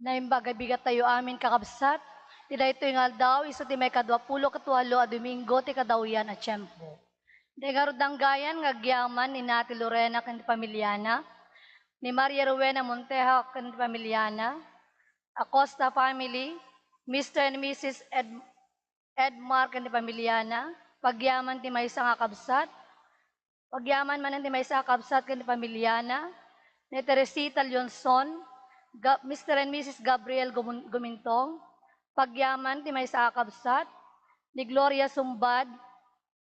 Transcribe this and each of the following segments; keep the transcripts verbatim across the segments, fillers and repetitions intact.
Naimbag a bigattayo amin, kakabsat, ti daytoy nga aldaw, isu ti maikadua pulo ket walo a Domingo ti kadawian a tiempo. Dayta ngarud danggayan nga agyaman ni Nati Lorena ken ti pamiliana, ni Maria Rowena Montejo ken ti pamiliana, Acosta family, Mister and Missus Ed-, Edmar ken ti pamiliana, pagyaman ti maysa nga kabsat, pagyaman manen ti maysa a kabsat ken ti pamiliana, ni Teresita Leonson, Ga-, Mister and Missus Gabriel Gumun-, Gumintong, pagyaman ti maysa a kabsat, ni Gloria Sumbad,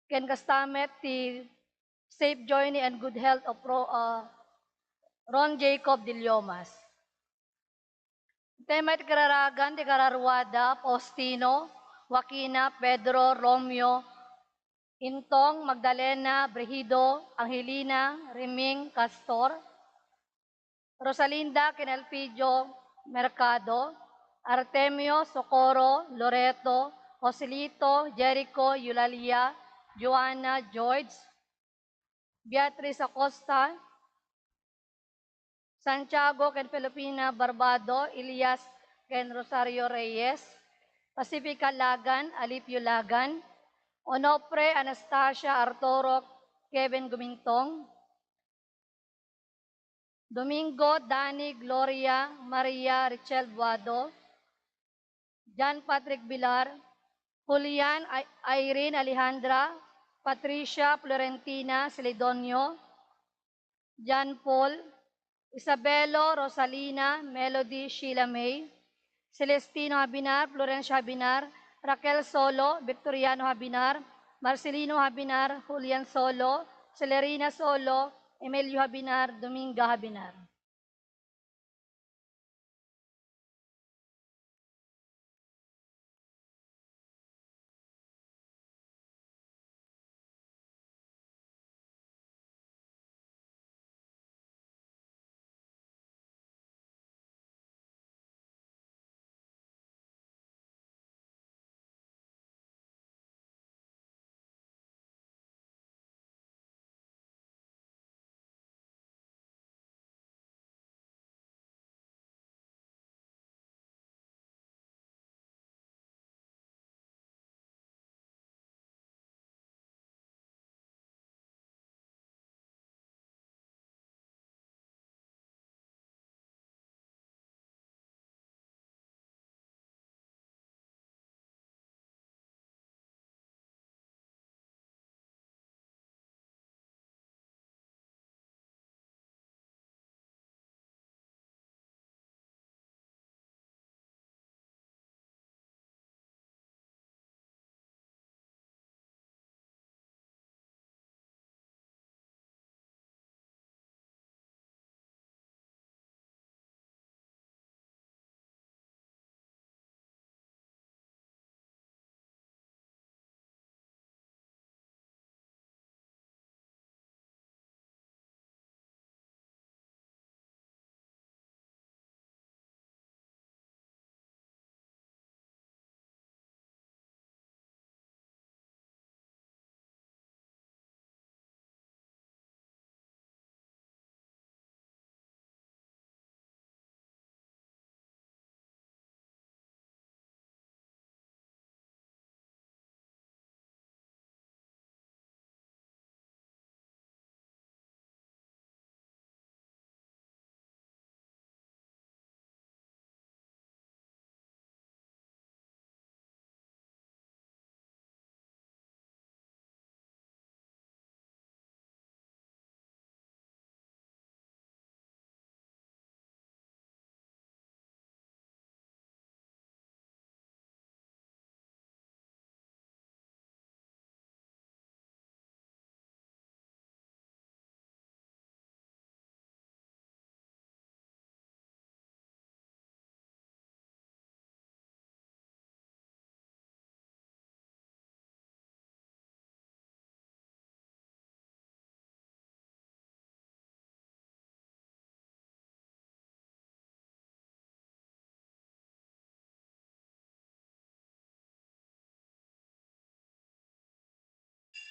ken kasta met ti safe journey and good health of Ro-, ah, Ron Jacob de Llomas. Itay met ti kararagan ti kararuada, Faustino, Joaquina, Pedro, Romeo, Intong, Magdalena, Brigido, Angelina, Riming, Castor, Rosalinda ken Elpidio, Mercado, Artemio, Socorro, Loreto, Joselito, Jericho, Eulalia, Joanna, George, Beatriz Acosta, Santiago ken Filipina Barbado, Elias ken Rosario Reyes, Pacifica Lagan, Alipio Lagan, Onofre, Anastasia, Arturo, Kevin Gumintong, Domingo, Dani, Gloria, Maria, Richel Buado, John Patrick Bilar, Julian, I-, Irene, Alejandra, Patricia, Florentina, Celedonio, John Paul, Isabelo, Rosalina, Melody, Sheila May, Celestino Habinar, Florencia Habinar, Raquel Solo, Victoriano Habinar, Marcelino Habinar, Julian Solo, Celerina Solo, Emilio Habinar, Dominga Habinar.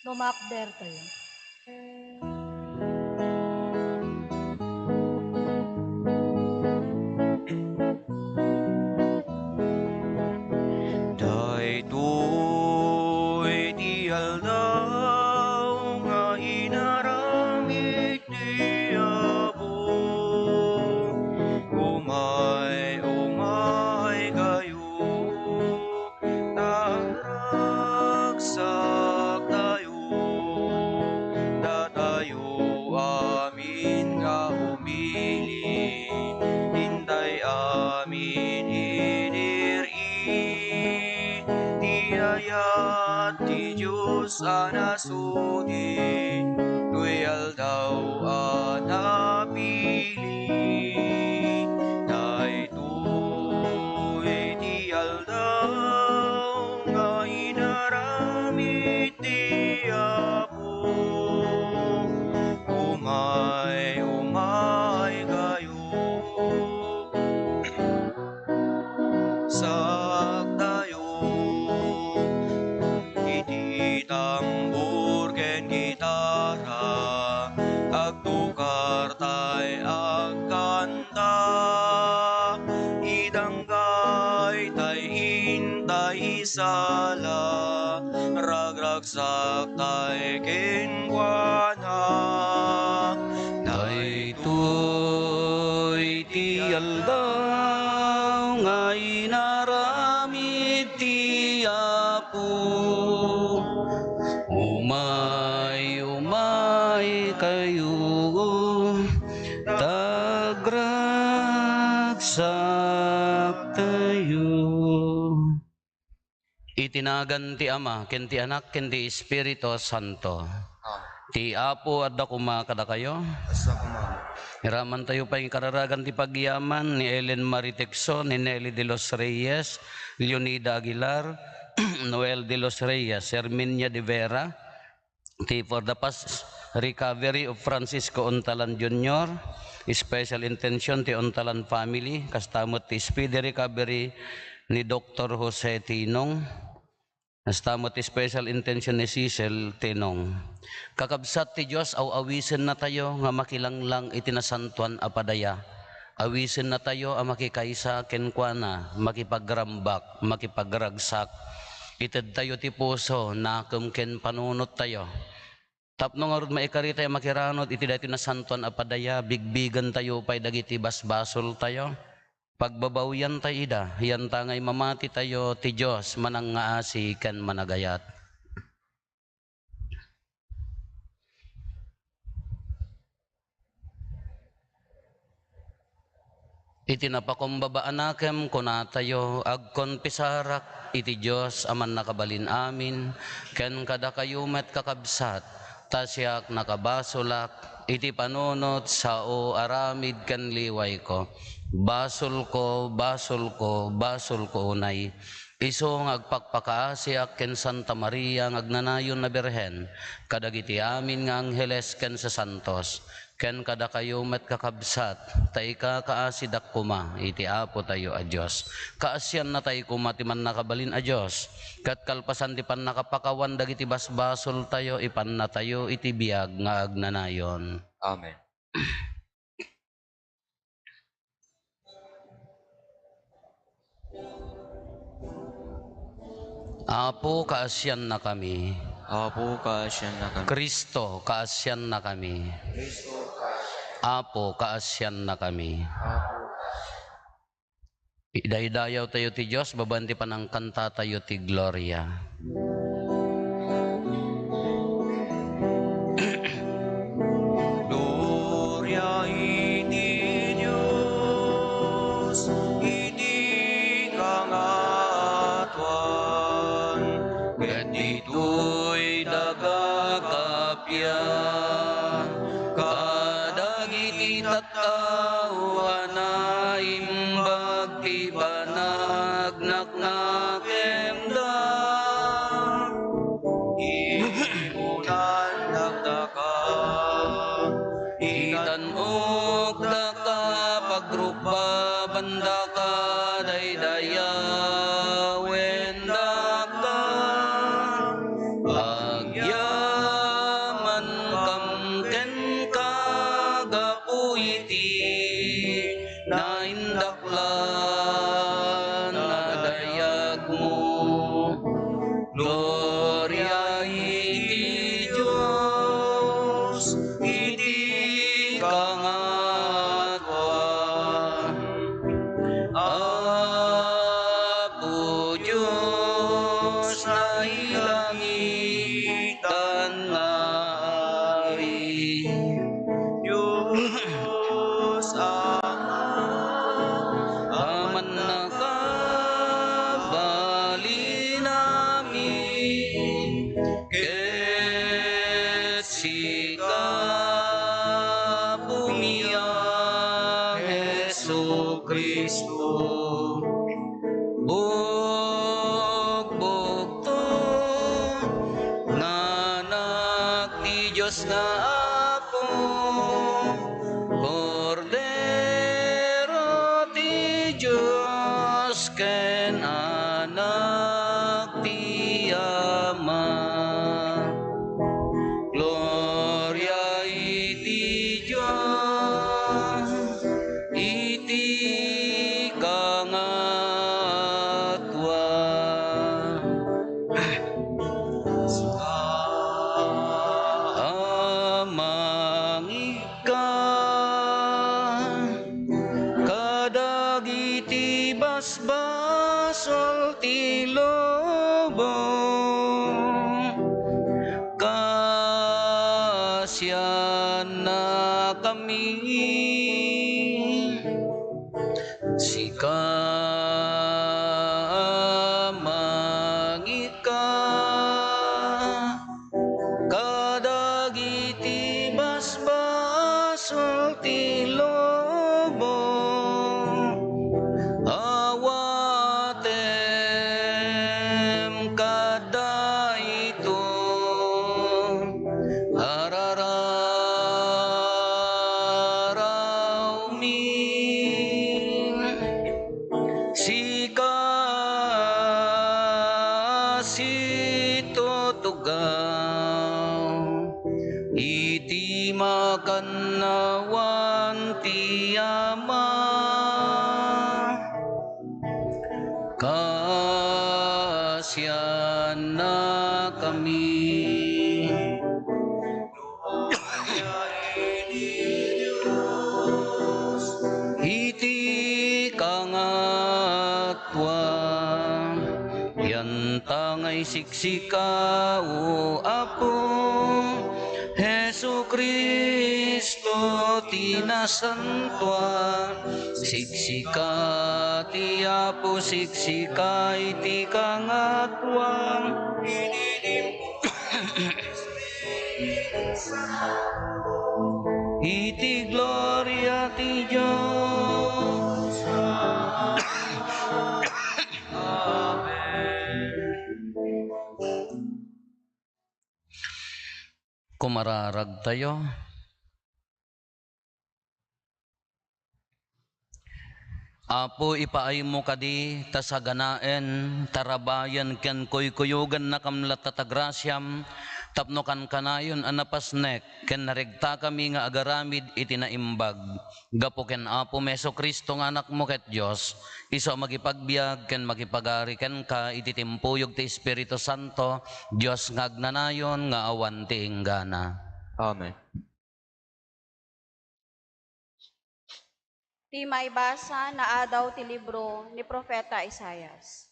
Lumakder tayo. a nasudi, toy aldaw a napili. Daytoy ti aldaw nga inaramid ti Apo. Umay, umay kayo. Saktayo iti tambor ken gitara, agtukar tay agkanta. Idanggay tay intay isala, ragragsak tay kenkuana. Daytoy ti aldaw nga inaramid ti Apo. Umay, umay kayo, ta agragsaktayo. Iti nagan ti Ama, ken ti Anak, ken ti Espiritu Santo. Amen. Ti Apo adda koma kadakayo. Kasta koma. Iramantayo pay nga kararagan ti pagyaman ni Ellen Marie Tecson, ni Nelly de los Reyes, Leonida Aguilar, Noel de los Reyes, Herminia de Vera, ti for the fast recovery of Francisco Untalan Junior, special intention ti Untalan family, kasta met ti speedy recovery ni Doktor Jose Tinong, kasta met ti special intention ni Cecil Tinong. Kakabsat ti Dios, aw-awisennatayo nga makilanglang iti nasantoan a padaya. Awisennatayo a makikaysa kenkuana, makipagrambak, makipagragsak. Itedtayo ti puso, nakem ken panunottayo. Tapno ngarud maikaritay a makiranud iti daytoy nasantoan a padaya, bigbigentayo pay dagiti basbasoltayo. Pagbabawiantay ida, yantangay mamatitayo ti Dios manangngaasi ken managayat. Iti napakumbaba a nakem, kunatayo, agkonpisarak iti Dios a Mannakabalin-amin, ken kadakayo met, kakabsat, ta siak nakabasolak iti panunot, sao, aramid ken liwayko. Basolko, basolko, basolko unay. Isu nga agpakpakaasiak ken Santa Maria nga agnanayon a Birhen, kadagiti amin nga angheles ken sasantos, ken kadakayo met, kakabsat, ta ikakaasidak koma iti Apotayo a Dios. Kaasiannatay koma ti Mannakabalin a Dios, ket kalpasan ti pannakapakawan dagiti basbasoltayo, ipannatayo iti biag nga agnanayon. Amen. Apo, kaasiannakami. Apo, kaasiannakami. Cristo, kaasiannakami. Cristo, kaasiannakami. Apo, kaasiannakami. Apo, kaasiannakami. Idaydayawtayo ti Dios babaen ti panangkantatayo ti Gloria. Gloria iti Dios iti kangatoan, ket ditoy daga kappia, kadagiti tattao a naimbag ti panagnaknakemda. Imunan dagdaka, itan-okdaka, pagrukbabandaka, daydayawendaka. Agyamankam kenka gapu iti naindaklan a dayagmo. Gloria iti Dios iti kangatoan. Apo Dios, nailangitan nga ari, Dios Ama a Mannakabalin-amin, Cristo. Bugbugto nga Anak ti Dios nga Apo, Kordero ti Dios ken Anak ti Ama. Gloria iti Dios, iti kangatuan. Amangika kadagiti basbasol ti lubong. Kasiannakami. Sika, Amangika, kadagiti basbasol ti lubong. Awatem kadaytoy, arararawmi. Sika situtugaw iti makannawan ti Ama. Kasiannakami. Iti kangatuan, yanta nga isiksika, O Apo, Jesu-Cristo ti nasantoan. Siksika ti Apo, siksika iti kangatuan. Iti gloria ti Dios. Amen. Kumararagtayo. Apo, ipaaymo kadi ta saganaen, tarabayen ken kuykuyogennakam latta ta grasiam tapno kankanayon a napasnek ken naregtakami nga agaramid iti naimbag. Gapu ken Apo Jesu-Cristo nga Anakmo ket Dios, isu a makipagbiag ken makipagari kenka iti timpuyog ti Espiritu Santo, Dios nga agnanayon nga awan ti inggana. Amen. Ti maibasa naadaw ti libro ni Profeta Isaias.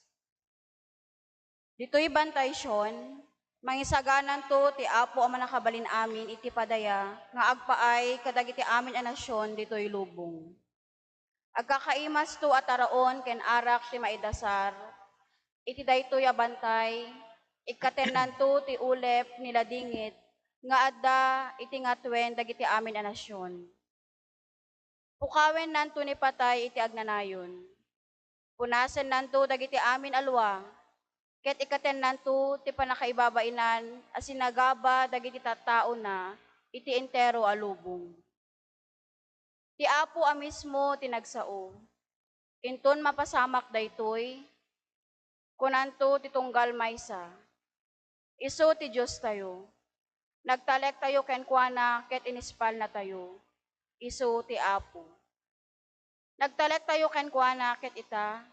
Ditoy bantay Sion, mangisagananto ti Apo a Mannakabalin-amin iti padaya nga agpaay kadagiti amin a nasion ditoy lubong. Agkakaimasto a taraon ken arak ti maidasar. Iti daytoy a bantay, ikkatennanto ti ulep ni ladingit nga adda iti ngatuen dagiti amin a nasion. Pukawennanto ni patay iti agnanayon. Punasennanto dagiti amin a lua, ket ikkatennanto ti pannakaibabainan a sinagaba dagiti tattaona iti entero a lubong. Ti Apo a mismo ti nagsao. Inton mapasamak daytoy, kunanto ti tunggal maysa, isu ti Diostayo. Nagtalektayo kenkuana ket inispalnatayo, isu ti Apo. Nagtalektayo kenkuana ket ita,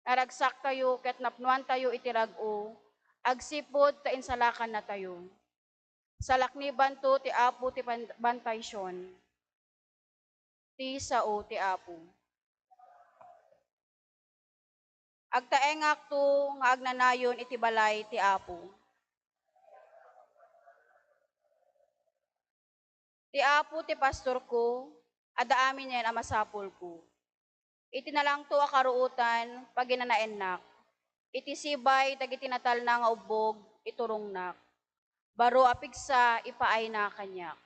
naragsaktayo ket napnoantayo iti rag-o, agsipud ta insalakannatayo. Salaknibanto ti Apo ti pan-, bantay Sion. Ti sao ti Apo. Agtaengakto nga agnanayon iti balay ti Apo. Ti Apo ti pastorko, adda aminen a masapulko. Iti nalangto a karuotan, paginanaennak. Iti sibay dagiti natalna nga ubbog, iturongnak. Baro a pigsa, ipaayna kaniak.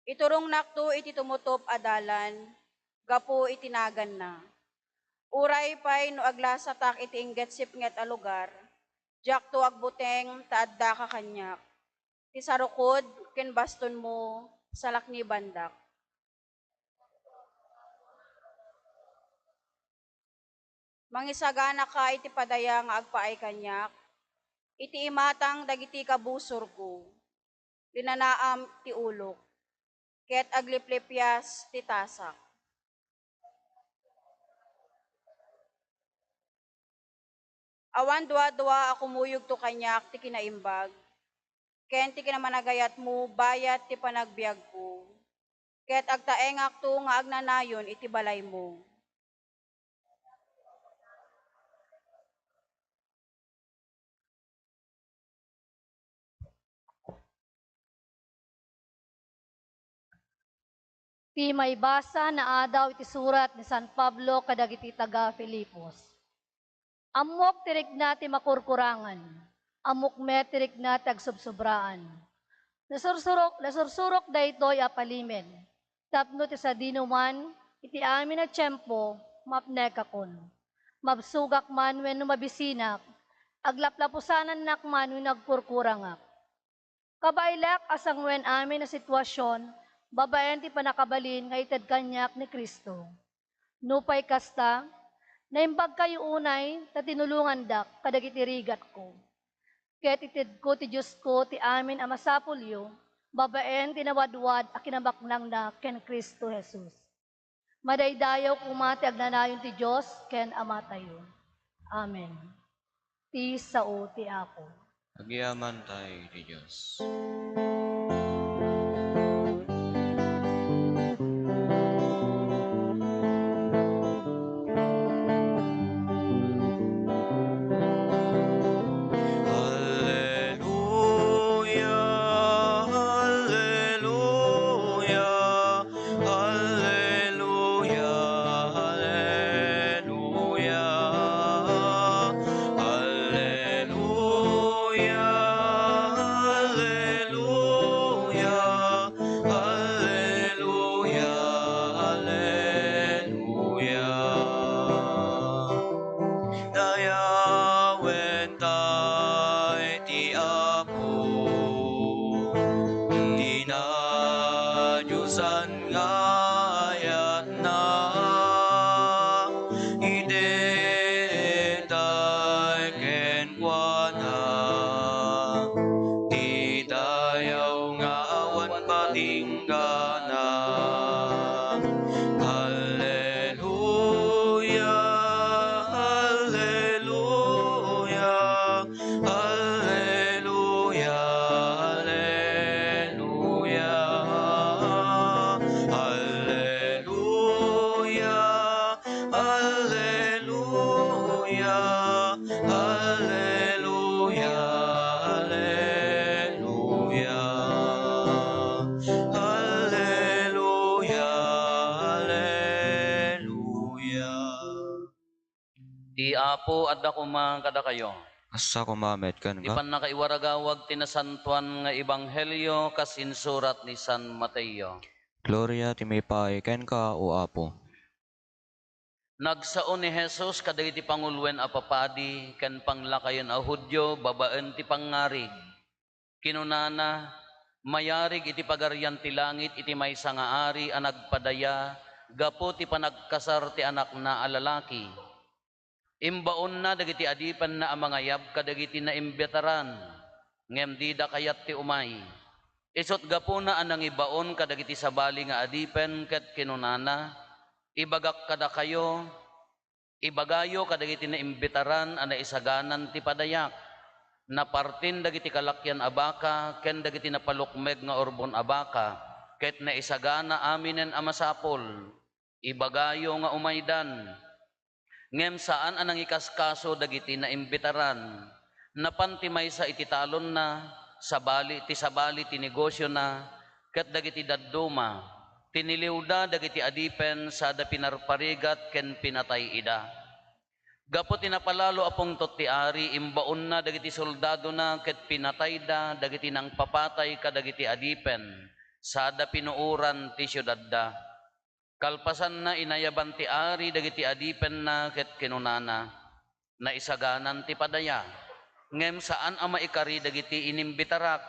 Iturongnakto iti tumutop a dalan gapu iti naganna. Uray pay no aglasatak iti inggetsipnget a lugar, diakto agbuteng ta addaka kaniak. Ti sarukod ken bastonmo, salaknibandak. Mangisaganaka iti padaya nga agpaay kaniak, iti imatang dagiti kabusorko. Linanaam ti ulok, ket agliplipias ti tasak. Awan duadua a kumuyogto kaniak ti kinaimbag, ken ti kinamanagayatmo bayat ti panagbiagko, ket agtaengakto nga agnanayon iti balaymo. Ti maibasa naadaw iti surat ni San Pablo kadagiti taga-Filipos. Ammok ti rikna ti makurkurangan, ammok met ti rikna ti agsubsobraan. Nasursurok, nasursurok daytoy a palimed, tapno ti sadino man iti amin a tiempo, mapnekakon. Mabsogak man wenno mabisinak, aglaplapusanannak man wenno agkurkurangak. Kabaelak a sanguen amin a situasion babaen ti pannakabalin nga ited kaniak ni Cristo. Nupay kasta, naimbagkayo unay ta tinulongandak kadagiti rigatko. Ket itedko ti Diosko ti amin a masapulyo babaen ti nawadwad a kinabaknangna ken Cristo Jesus. Madaydayaw koma ti agnanayon ti Dios ken Amatayo. Amen. Ti sao ti Apo. Agyamankami iti Dios. Alleluia, alleluia, alleluia, alleluia. Alleluia, alleluia, alleluia, alleluia. Dayawen tay ti Apo, ti nadiosan nga ayatna, itedtay kenkuana ti dayaw nga awan patinggana. Alleluia, alleluia, alleluia, alleluia. Alleluia, alleluia, alleluia, alleluia. Alleluia, alleluia. Ti Apo adda koma kadakayo. Kasta koma met kenka. Ti pannakaiwaragawag ti nasantoan nga ebanghelio kas insurat ni San Mateo. Gloria ti maipaay kenka, O Apo. Nagsao ni Jesus kadagiti panguloen a papadi ken panglakayen a Judio babaen ti pangngarig. Kinunana, "Mayarig iti Pagarian ti Langit iti maysa nga ari a nagpadaya gapu ti panagkasar ti anakna a lalaki." Imbaonna dagiti adipenna a mangayab kadagiti naimbitaran, ngem dida kayat ti umay. Isut' gapuna a nangibaon kadagiti sabali nga adipen ket kinunana, "Ibagak kadakayo, ibagayo kadagiti naimbitaran a naisaganan ti padayak. Napartin dagiti kalakian a baka ken dagiti napalukmeg nga urbon a baka, ket naisagana aminen a masapul. Ibagayo nga umaydan." Ngem saan a nangikaskaso dagiti naimbitaran. Napan ti maysa iti talonna, sabali ti sabali ti negosiona, ket dagiti dadduma, tiniliwda dagiti adipen sada pinarparigat ken pinatay ida. Gapu ti napalalo a pungtot ti ari, imbaonna dagiti soldadona ket pinatayda dagiti nangpapatay kadagiti adipen. Sada pinuoran ti siudadda. Kalpasanna, inayaban ti ari dagiti adipenna ket kinunana, "Naisaganan ti padaya, ngem saan a maikari dagiti inimbitarak.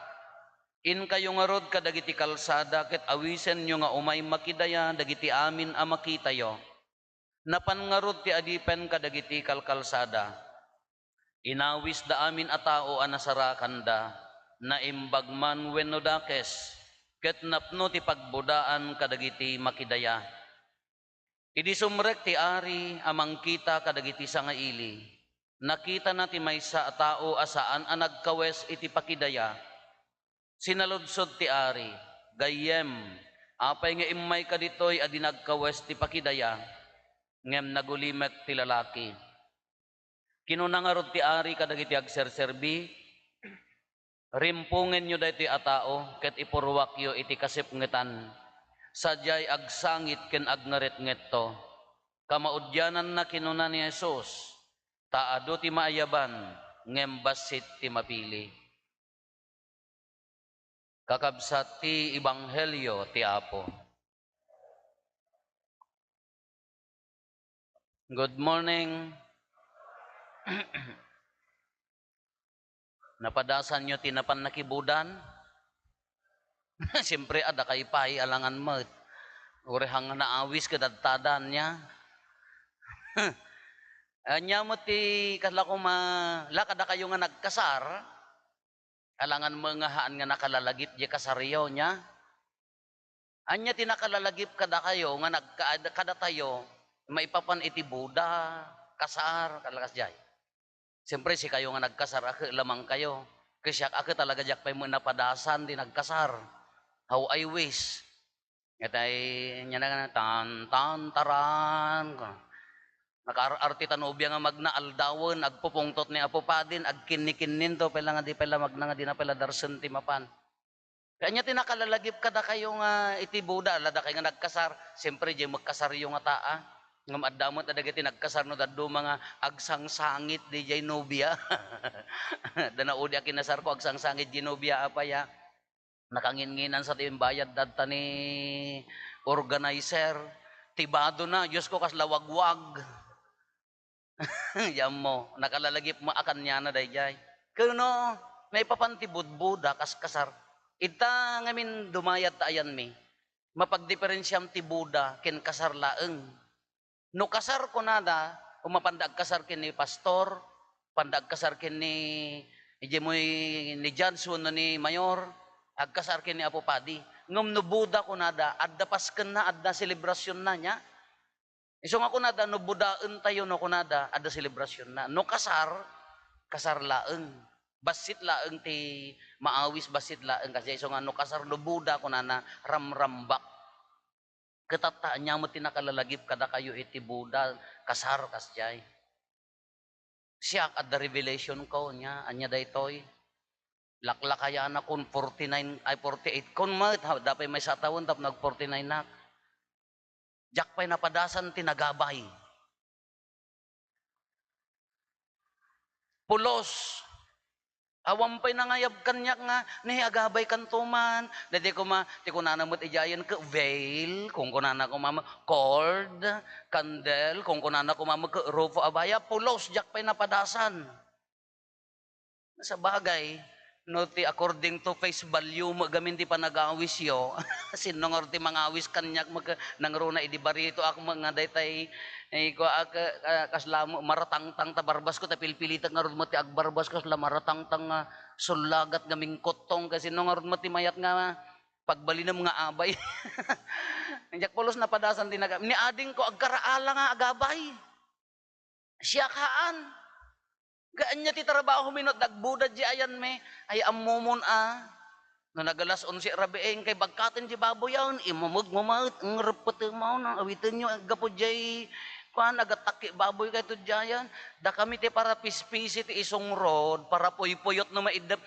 Inkayo ngarud kadagiti kalsada ket awisenyo nga umay makidaya dagiti amin a makitayo." Napan ngarud ti adipen kadagiti kalkalsada. Inawisda amin a tao a nasarakanda, naimbag man wenno dakes, ket napno ti pagbudaan kadagiti makidaya. Idi sumrek ti ari a mangkita kadagiti sangaili, nakitana ti maysa a tao a saan a nagkawes iti pakidaya. Sinaludsod ti ari, "Gayyem, apay nga immayka ditoy a di nagkawes ti pakidaya?" Ngem nagulimek ti lalaki. Kinuna ngarud ti ari kadagiti agserserbi, "Rimpungenyo daytoy a tao ket ipuruwakyo iti kasipngetan. Sadiay agsangit ken agngeretngetto." Kamaudiananna, kinuna ni Jesus, "Ta adu ti maayaban, ngem bassit ti mapili." Kakabsat ti Ebanghelio ti Apo. Good morning. Napadasanyo ti napan nakibudan? Siyempre, adda kay pay, alangan met. Uray hang naawis ket adtada ania. Ania met ti kasla koma, la kadakayo nga nagkasar, alangan met nga haan nga nakalalagip diay kasaryo, nia? Ania ti nakalalagip kadakayo nga nagka-, kadatayo, maipapan iti boda, kasar, kalakas diay? Siyempre, sikayo nga nagkasar, a ket lamangkayo. Ket siak, a ket talaga diak pay met napadasan ti nagkasar. How I wish. Itay, ania na, tan, tan, taran. Nakaar-arte ta nobia nga magna aldawen, agpupungtot ni Apo Padin, agkinnikinninto, pay la nga di pay la magna nga di na pay la darsen ti mapan. Kaya ania ti nakalalagip kadakayo nga iti boda, la dakay nga nagkasar, siyempre, diay met kasaryo ngata, a. Ngem adda met a dagiti nagkasar no dadduma nga agsangsangit diay nobia. Adda na udi a kinasarko, agsangsangit diay nobia, apay a. Nakanginnginan sa ti imbayad dadta ni organizer. Ti badona, Diosko, kasla wagwag. Yammo, nakalalagip met a kaniana daydiay. Ket no, maipapan ti budboda, kas kasar. Ita ngamin dumayat ta ayanmi, mapagdiferensiam ti boda ken kasar laeng. No kasar kunada, o mapanda agkasar ken ni pastor, panda agkasar ken ni, idiay moy ni judge wenno ni mayor, agkasar ken ni Apo Padi. Ngem no boda kunada, adda paskenna, adda selebrasionna, nia? Isu nga kunada, no bodaentayo, no kunada, adda selebrasionna. No kasar, kasar laeng. Bassit laeng ti maawis, bassit laeng. Kasdiay isu nga no kasar, no boda, kunana, ramrambak. Ket ta, ania met ti nakalalagip kadakayo iti boda, kasar, kasdiay? Siak, adda revelation ko, nia, ania daytoy? Laklakayanakon forty-nine, ay, forty-eight kon met, ha, adda pay maysa a tawen tapno ag-forty-nine-ak. Diak pay napadasan ti nagabay. Pulos. Awan pay nangayab kaniak nga, "Ni, agabaykanto man." Daydi koma, ti kunana met idiayen, ket veil, kunkunana koma met, cord, candle, kunkunana koma met, ket rufo abaya, pulos, diak pay napadasan. Sabagay, no ti according to face value met gamin ti panagawisyo, sinno ngarud ti mangawis kaniak met nangruna idi baritoak met nga daytay, eh, kua, ah, ka-, ah, kasla met maratangtang ta barbasko, ta pilpilitek ngarud met ti agbarbasko, kasla maratangtang nga sullagat nga mingkuttong, ket sinno ngarud met ti mayat nga pagbalinem nga abay. Diak pulos napadasan ti naga-, ni adingko agkaraala nga agabay. Siak haan. Ga ania ti trabahomi no adda agboda diay ayanmi? Ay, ammomon a. No nag-alas onse rabii, inkay bagkaten diay baboyan, imumeg mo met, ngreppetem na, awitenyo, gapu diay, kuan, agattakki baboy kayto diayan. Dakami ti parapispisi ti Isong Road, parapuypuyot no maiddep.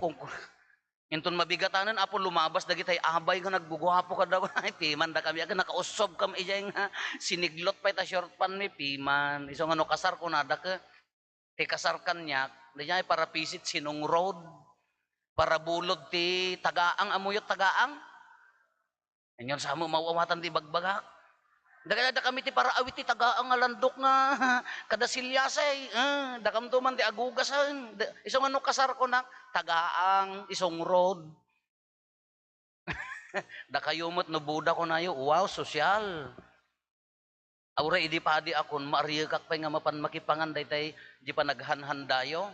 Kung, Inton mabigatanen, Apo, lumabas dagitay abay nga nagguguapo kadakuada. Ay, piman dakami, aga, nakaussobkami idiay nga siniglot pay ta short pant mi, piman. Isu nga no kasar kunada ket, ti kasar kaniak, diay parapisit Sinong Road. Parabulod ti tagaang, ammoyo ti tagaang? Inyon sa mo, mawawatan ti bagbagak. Dagada kami ti paraawit ti tagaang nga landok nga kada Silyasay. Eh, dakamto man ti agugasen. Da-, isu nga no kasar ko na, tagaang, isungrod. Dakayo met no Buda kunayo, wow, sosyal. Uray idi padi akon, maariekak pay nga mapan makipangan daytay di panaghanhandayo.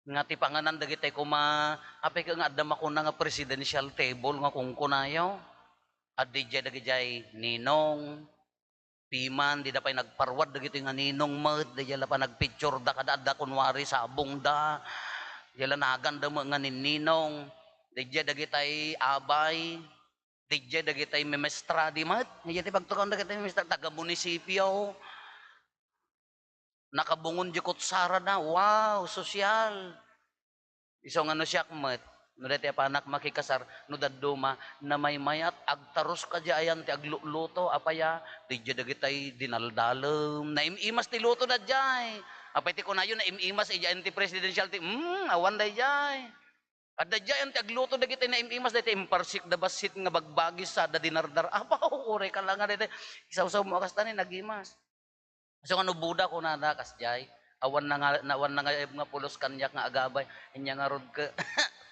Nga ti panganan dagitay koma, apay ka nga adda makuna nga presidential table nga kunkunayo. Adda idiay dagijay ninong, piman, dida pay nagparwad dagitoy nga ninong met, daydiay la panagpicture da, kada adda kunwari sabong da. Daydiay la naganda met nga ninninong. Daydiay dagitay abay. Daydiay dagitay memestradi met. Daydiay ti pagtukaw dagitay memestra, taga munisipio. Nakabungon di kutsara na. Wow, sosyal. Isu nga no siak met, no daytoy apanak makikasar, no dadduma, namaymayat, agtarus ka di ayan ti agluluto, apaya, daydiay dagitay dinaldalem. Naim-imas ti luto daydiay. Apay ti kunayo, naim-imas, idiay ti presidential ti, mm, awan daydiay. Adda diay ti agluto dagiti naim-imas, dayta imparsik da bassit nga bagbagis sada dinardar. Apaw, uray ka la nga dayta. Isawsaw mo a kasta ni nagimas. So, nga no Buda, kunana, kas diay. Awan na nga, na, awan na nga, nga pulos kaniak nga agabay. Inya ngarud ka,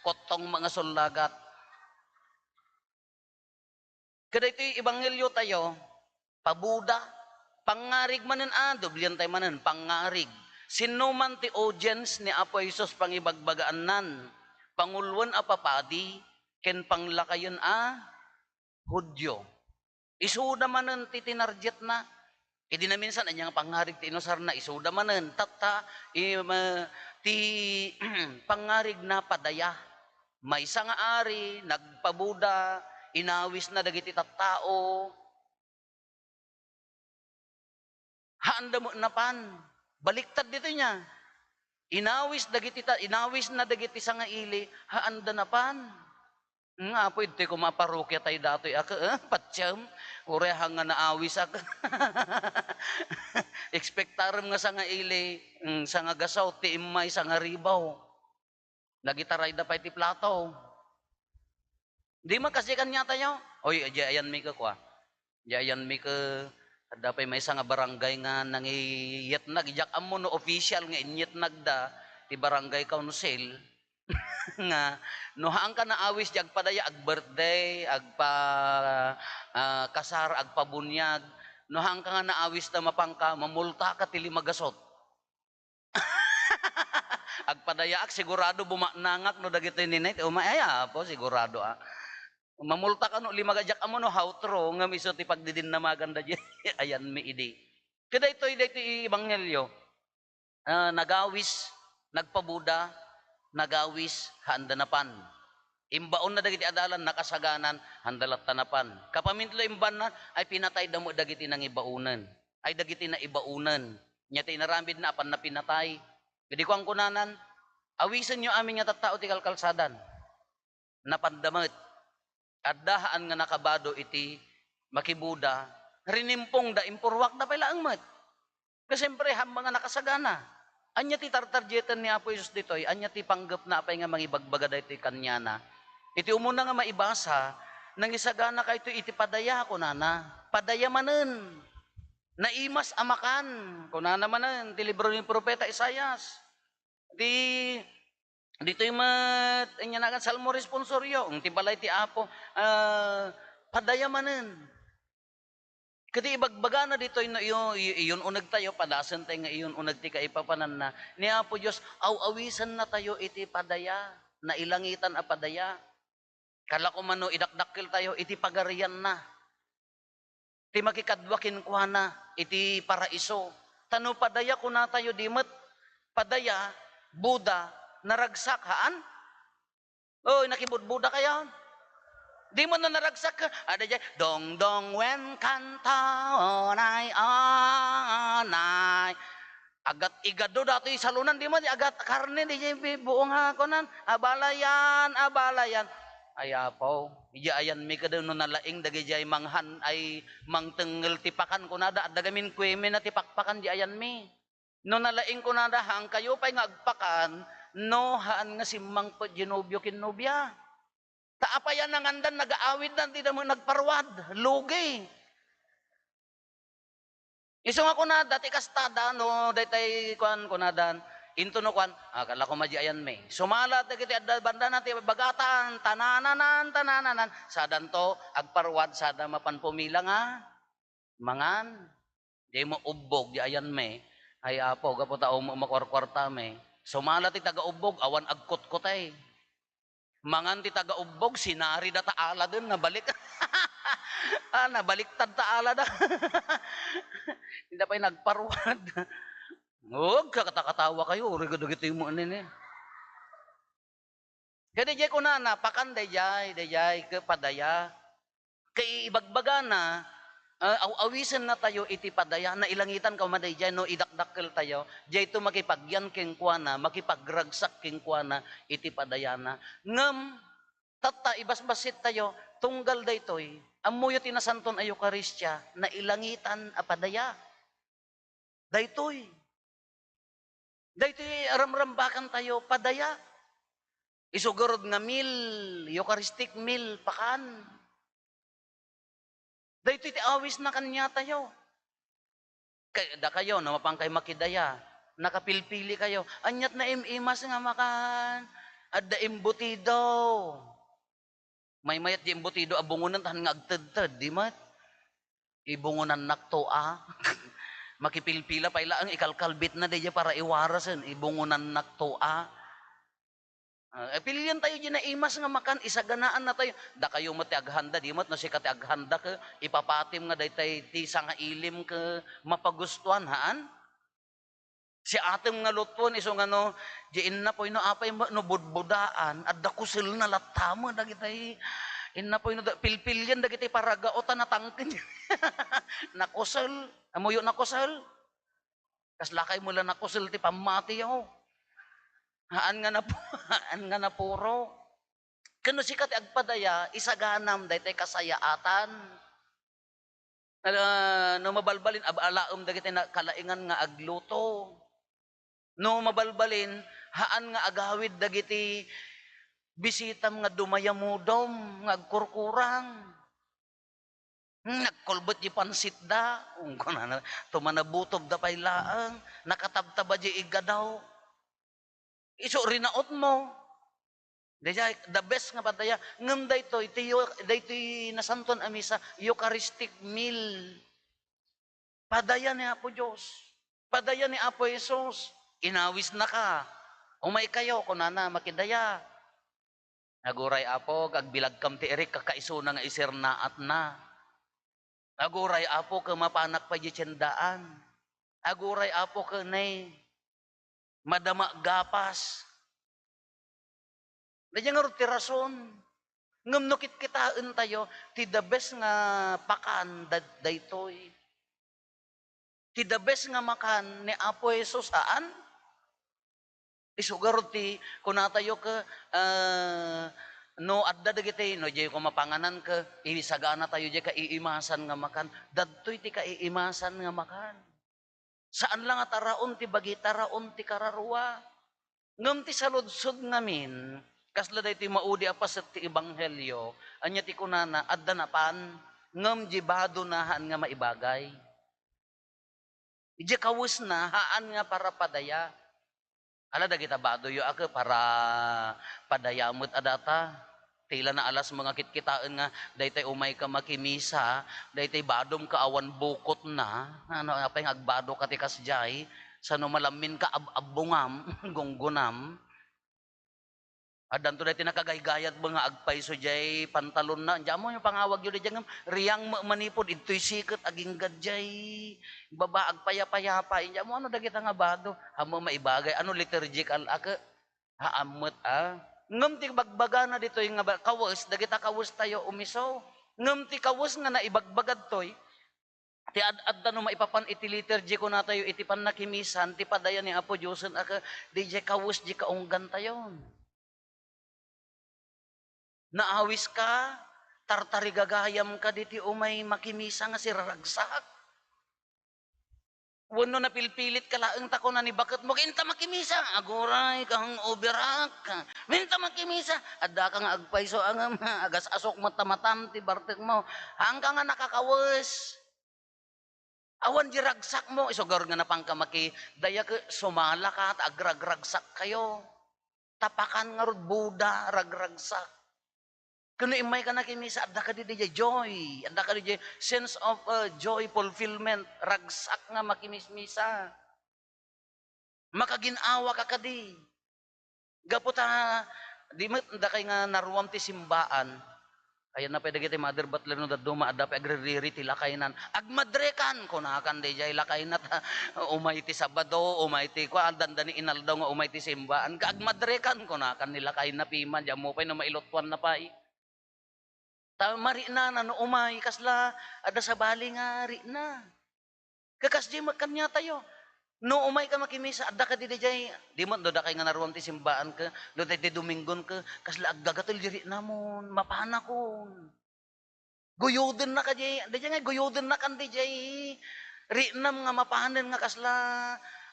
kottong mga sullagat. Kadaytoy ebanghelio tayo, pabuda, pangngarig manen a, doblian tayo manen, pangngarig. Sinno man ti audience ni Apo Jesus pangibagbagaannan, panguloen a papadi, ken panglakayen a Judio. Isuda manen ti tinargetna. Idi naminsan, ania nga pangngarig ti inusarna, isuda manen. Tatta, im, ti pangngarigna padaya. Maysa nga ari, nagpabuda, inawisna dagiti tattao. Haanda met napan. Baliktad ditoy niya. Inawis dagiti ta-, inawisna dagiti sangaili, haanda napan. Nga, Apo, idtoy koma a parokia tayo datoy, a, eh, patiem, uray hanga naawis, a. Ekspektarem nga sangaili, mm, sangagasawt ti immay, sangaribaw. Nagitarayda pay ti plato. Di man kasi kaniatayo. Oy, diay ayanmi ka, kua. Diay ayanmi ka, adda pay maysa nga barangay nga nangiyetnag. Diak ammo no official nga inyetnagda ti barangay council. Nga, no haanka naawis diay agpadaya, ag-birthday, agpa-, ah, kasar, agpabunyag, no haanka nga naawis ta mapanka, mamultaka ti lima gasot. Agpadayaak, sigurado bumaknangak no dagitoy ninay ti umay. Ay, Apo, sigurado, a. Mamulta kano lima ga-, diak ammo no how true, ngem isu ti pagdidinnamagan da diay ayanmi idi. Kadaytoy, daytoy ebanghelio. Ah, nagawis, nagpabuda, nagawis, haanda napan. Imbaonna dagiti adalan, nakasaganan, haanda latta napan. Kapamintlo imbanna, ay pinatayda met dagiti nangibaonen. Ay dagiti naibaonen. Nia ti inaramidna, apanna pinatay. Idi kuan kunanan, "Awisenyo amin nga tattao ti kalkalsadan." Napanda met. Adda haan nga nakabado iti makibuda, rinimpongda, impurwakda pay laeng met. Nga siyempre, haanna nga nakasagana. Ania ti tartargeten ni Apo Jesus ditoy? Ania ti panggepna apay nga mangibagbaga daytoy kaniana? Iti umuna nga maibasa, "Nangisagana kayto iti padaya," kunana. Padaya manen. "Naimas a makan," kunana manen ti libro ni Propeta Isaias. Di, ditoy met, ania nagan, Salmo Responsorio, "Ti balay ti Apo, ah, padaya manen." Ket ibagbagana ditoy no iyo, iyo, iyun-uneg tayo, padasen tayo nga iyun-uneg ti kaipapananna. Ni Apo Dios, aw-awisenna tayo iti padaya, nailangitan a padaya. Kala ko man no idakdakkel tayo iti pagarianna. Ti makikadua kenkuana iti paraiso. Ta no padaya kunatayo, di met padaya, Buda, naragsak, haan? Oy, nakibudbuda kayo? Di met no naragsak, adda diay, "Dongdong wen kanta, onay, onay." Agat igado datoy salonan, di met agat karne, di diay bi-, buong ha, kunan, "Abalayan, abalayan." Ay, Apo, idiay ayanmi kadin no nalaing dagidiay manghan ay mangtengngel ti pakan, kunada, adda gamin kuemena ti pakpakan diay ayanmi. No nalaing kunada, "Haankayo pay nga agpakan, No, haan nga simmangpet diay nobio ken nobia. Ta apay a nangandan, nagaawiddan, dida met nagparuad. Lugi. Isu nga kunada, ti kastada, no, daytay, kuan, kunadan, into no, kuan, "Ah, kala ko madi ayanmi." Sumala dagiti adda bandana ti bagatan, tanananan, tanananan. Sadanto, agparuad, sada mapan pumila nga mangan. Diay mo ubbog, diay ayanmi. Ay, Apo, gapu ta um-, makuarkuartami. Sumala ti taga-ubbog, awan agkutkutay. Mangan ti taga-ubbog, sinarida ta aladen, nabalik. Ah, nabaliktad ta alada. Dida pay nagparuad. Ug kakata-katawa kayo, uri kadagiti mo nini. Kadi diay kunana, pakan daydiay, daydiay, ket padaya. Kay ibagbagana, ah, aw-awisenna tayo iti padaya, nailangitan ka man daydiay no idakdakkel tayo, diayto makipagyan kenkuana, makipagragsak kenkuana iti padayana. Ngem, tatta, ibasbassit tayo, tunggal daytoy, ammoyo ti Nasanton a Eukaristia, nailangitan a padaya. Daytoy. Daytoy aramrambakan tayo, padaya. Isu garud nga meal, Eucharistic meal, pakan. Daytoy ti awisna kaniatayo. Kay, dakayo, no, mapan kay makidaya, nakapilpili kayo. Aniat naim-imas nga makan? Adda embutido. Maymayat diay embutido a bungonan, ta haan nga agtedted, di met? Ibungonannakto a. Makipilpila pay laeng, ikalkalbitna daydiay para iwarasen, ibungonannakto a. Ah, eh, pilientayo diay naimas nga makan, isaganaannatayo. Dakayo met ti aghanda, di met no sika ti aghanda ket ipapatim nga daytay ti sangailim ket mapagustuan, haan? Siatem nga lutuen, isu nga no, diay innapoy no apay met no budbudaan, adda kuselna latta met dagitay innapoy no da-, pilpilian dagitay paragao ta natangken. Nakusel, ammoyo nakusel? Kaslakay met la nakusel ti pammatiyo. Haan nga napu-, haan nga napuro. Ken no sika ti agpadaya, isaganam daytay kasayaatan. Ah, no mabalbalin, ab-alaem dagiti na-, kalaingan nga agluto. No mabalbalin, haan nga agawid dagiti bisitam nga dumayamudom, nga agkurkurang. Hmm, nagkulbet diay pansitda. Ungko na, tumanabutob da pay laeng, nakatabtaba diay igadaw. Isu, rinautmo. Daydiay, the best nga padaya. Ngem daytoy, ti, daytoy Nasanton a Misa, Eucharistic meal. Padaya ni Apo Dios. Padaya ni Apo Jesus. Inawisnaka. Umaykayo, kunana, makidaya. Aguray, Apo, agbilagkam ti irik, kakaisuna nga isernaatna. Aguray, Apo, ket mapanak pay diay tiendaan. Aguray, Apo, ket nay, madama gapas. Daydiay ngarud ti rason. Ngem no kitkitaentayo, ti the best nga pakan dad-, daytoy. Ti the best nga makan ni Apo Jesus, haan? Isu garud ti kunatayo ket, ah, no adda dagiti, no diay ko mapanganan ket isaganatayo diay kaiimasan nga makan. Dadtoy ti kaiimasan nga makan. Saan la nga taraon ti bagi, taraon ti kararua. Ngem ti saludsod ngamin, kasla daytoy maudi a paset ti ebanghelio, ania ti kunana, adda napan, ngem diay badona haan nga maibagay. Idiay kawesna, haan nga para padaya. Ala, dagita badoyo a ket para padaya met a data. Ti la naalasmo nga kitkitaen nga daytay umayka makimisa, daytay badom ket awan bukotna. Ano, apay nga agbadoka ti kasdiay? Sano malamminka ab-, abbungam, gunggonam? Addanto daytoy nakagaygayat nga agpayso diay pantalonna. Diay ammo no pangawagyo daydiay ngem riang met manipud idtoy siket agingga diay baba agpayapayapa. Diay ammo ano dagita nga bado? Ammo maibagay. Ano liturgical a ket? Haan met a. Ngem ti bagbagana ditoy nga ba-, kawes, dagita kawestayo umiso. Ngem ti kawes nga naibagbagad toy, ti ad-adda no maipapan iti liturgy kunatayo iti pannakimisan, ti padaya ni Apo Diosen a ke-, diay kawes diay kaunggantayon. Naawiska, tartarigagayamka diti umay makimisa nga siraragsak. Wenno napilpilit ka laeng ta kuna ni baketmo, "Inta makimisa." "Aguray, kahang overak." "Inta makimisa." "Adda ka nga agpayso, angem, agas-asok met ta matam ti bartekmo. Haanka nga nakakawes." Awan di ragsakmo, isu garud nga napanka makidaya ket sumala ka ta agragragsak kayo. Tapakan ngarud Buda, ragragsak. Ken no immayka nakimisa, adda kadi diay joy, adda kadi diay sense of, uh, joy, fulfillment, ragsak nga makimismisa. Makagin-awa ka kadi. Gapu ta, di met dakay nga naruam ti simbaan. Ayan na pay dagiti mother butler no dadduma, adda pay agririri ti lakaynan. "Agmadrekan," kunakan diay lakayna ta, umay ti Sabado, umay ti kua, dandani inaldaw nga umay ti simbaan. Ka "Agmadrekan," kunakan ni lakayna piman, di ammo pay no mailutuanna pay. Ta mariknana no umay, kasla adda sabali nga rikna. Kakasdi met kaniatayo. No umayka makimisa, adda kadi diay, di met no dakay nga naruam ti simbaan ka, no daydi Dominggon ka, kasla aggagatel di riknamon, mapanakon. Guyodenna kadi, diay nga guyodennakan diay riknam nga mapanen nga kasla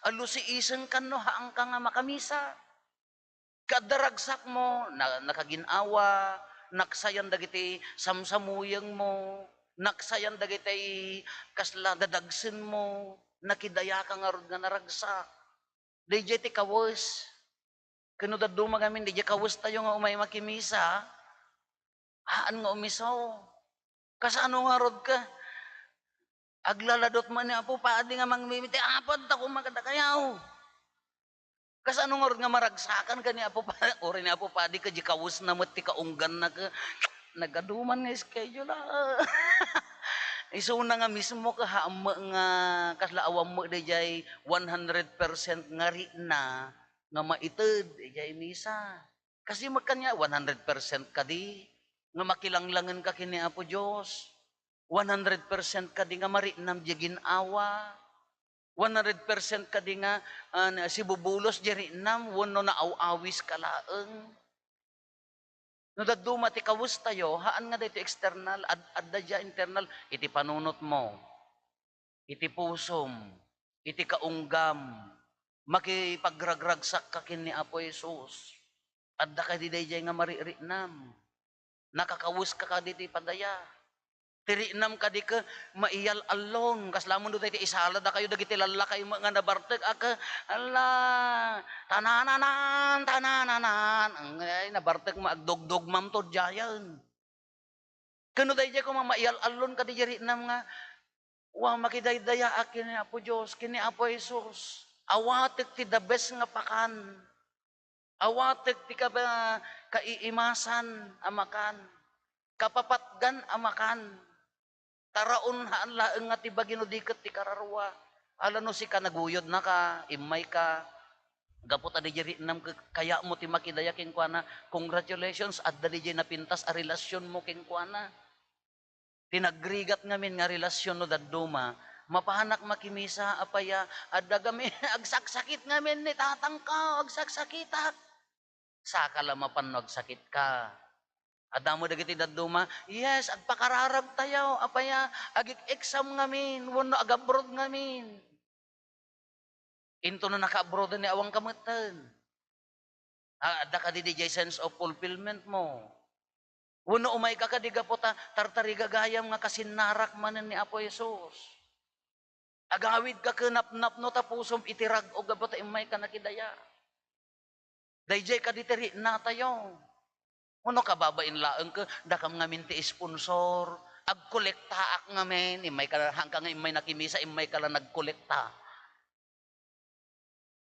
alusiisengkan no haanka nga makamisa. Ket adda ragsakmo, na-, nakagin-awa, naksayan dagiti samsamuyengmo, naksayan dagiti kasla dadagsenmo, nakidayaka ngarud nga naragsak. Daydiay ti kawes. Ken no dadduma ngamin, daydiay kawestayo nga umay makimisa, haan nga umisaw. Kasano ngarud ka? Aglaladot man ni Apo Padi nga mangmimiti, "Apo, adda koma kadakayo." Kasano ngarud nga maragsakan ka ni Apo Pa-, uri ni Apo Padi ka, di kawesna met ti kaungganna ka, nagaduman nga schedule, ah. Isuna nga mismo ka, haan met nga, kasla awan met daydiay one hundred percent nga rikna nga maited, daydiay misa. Kasdi met kaniak, one hundred percent kadi nga makilanglangen ka ken ni Apo Dios. One hundred percent kadi nga mariknam diay gin-awa. One hundred percent kadi nga, ah, sibubulos diay riknam wenno naaw-awis ka laeng. No dadduma ti kawestayo, haan nga daytoy external, ad-, adda diay internal, iti panunotmo, iti pusom, iti kaunggam, makipagragragsak ka ken ni Apo Jesus. Adda kadi daydiay nga maririknam? Nakakawes ka kadi ti padaya? Ti riknam kadi ket maiyal-allon, kasla ammon daytoy isala dakayo dagiti lallakay met nga nabartek a ket, ala, tanananan, tanananan, ay, nabartek met agdugdugmam to diayen. Ken no daydiay koma maiyal-allon kadi diay riknam nga, wa, makidaydayaak ken ni Apo Dios, ken ni Apo Jesus. Awatek ti the best nga pakan. Awatek ti kaba-, kaiimasan a makan. Kapapatgan a makan. Taraon haan laeng nga ti bagi no di ket ti kararua. Ala no sika naguyodnaka, immayka, gapu ta diay riknam ket kayatmo ti makidaya kenkuana, congratulations, adda diay napintas a relasionmo kenkuana. Ti nagrigat ngamin nga relasion no dadduma, mapanak makimisa, apay a, adda gamin, agsaksakit ngamin ni tatangko, agsaksakitak. Saka la mapan no agsakitka. Adda met dagiti dadduma, "Yes, agpakararagtayo, apay a, agik-exam ngamin, wenno agabroad ngamin." Into no naka-abroad ni awan ka metten. Ah, adda kadi diay sense of fulfillment mo. Wenno umayka kadi gapu ta tartarigagayam nga kasinnarak manen ni Apo Jesus. Agawid ka ken napnapno ta pusom iti rag-o gapu ta immayka nakidaya. Daydiay kadi ti riknatayo. Wenno kababain laeng ket dakam ngamin ti sponsor, agkolektaak ngamin, immayka, haanka nga immay nakimisa, immayka la nagkolekta.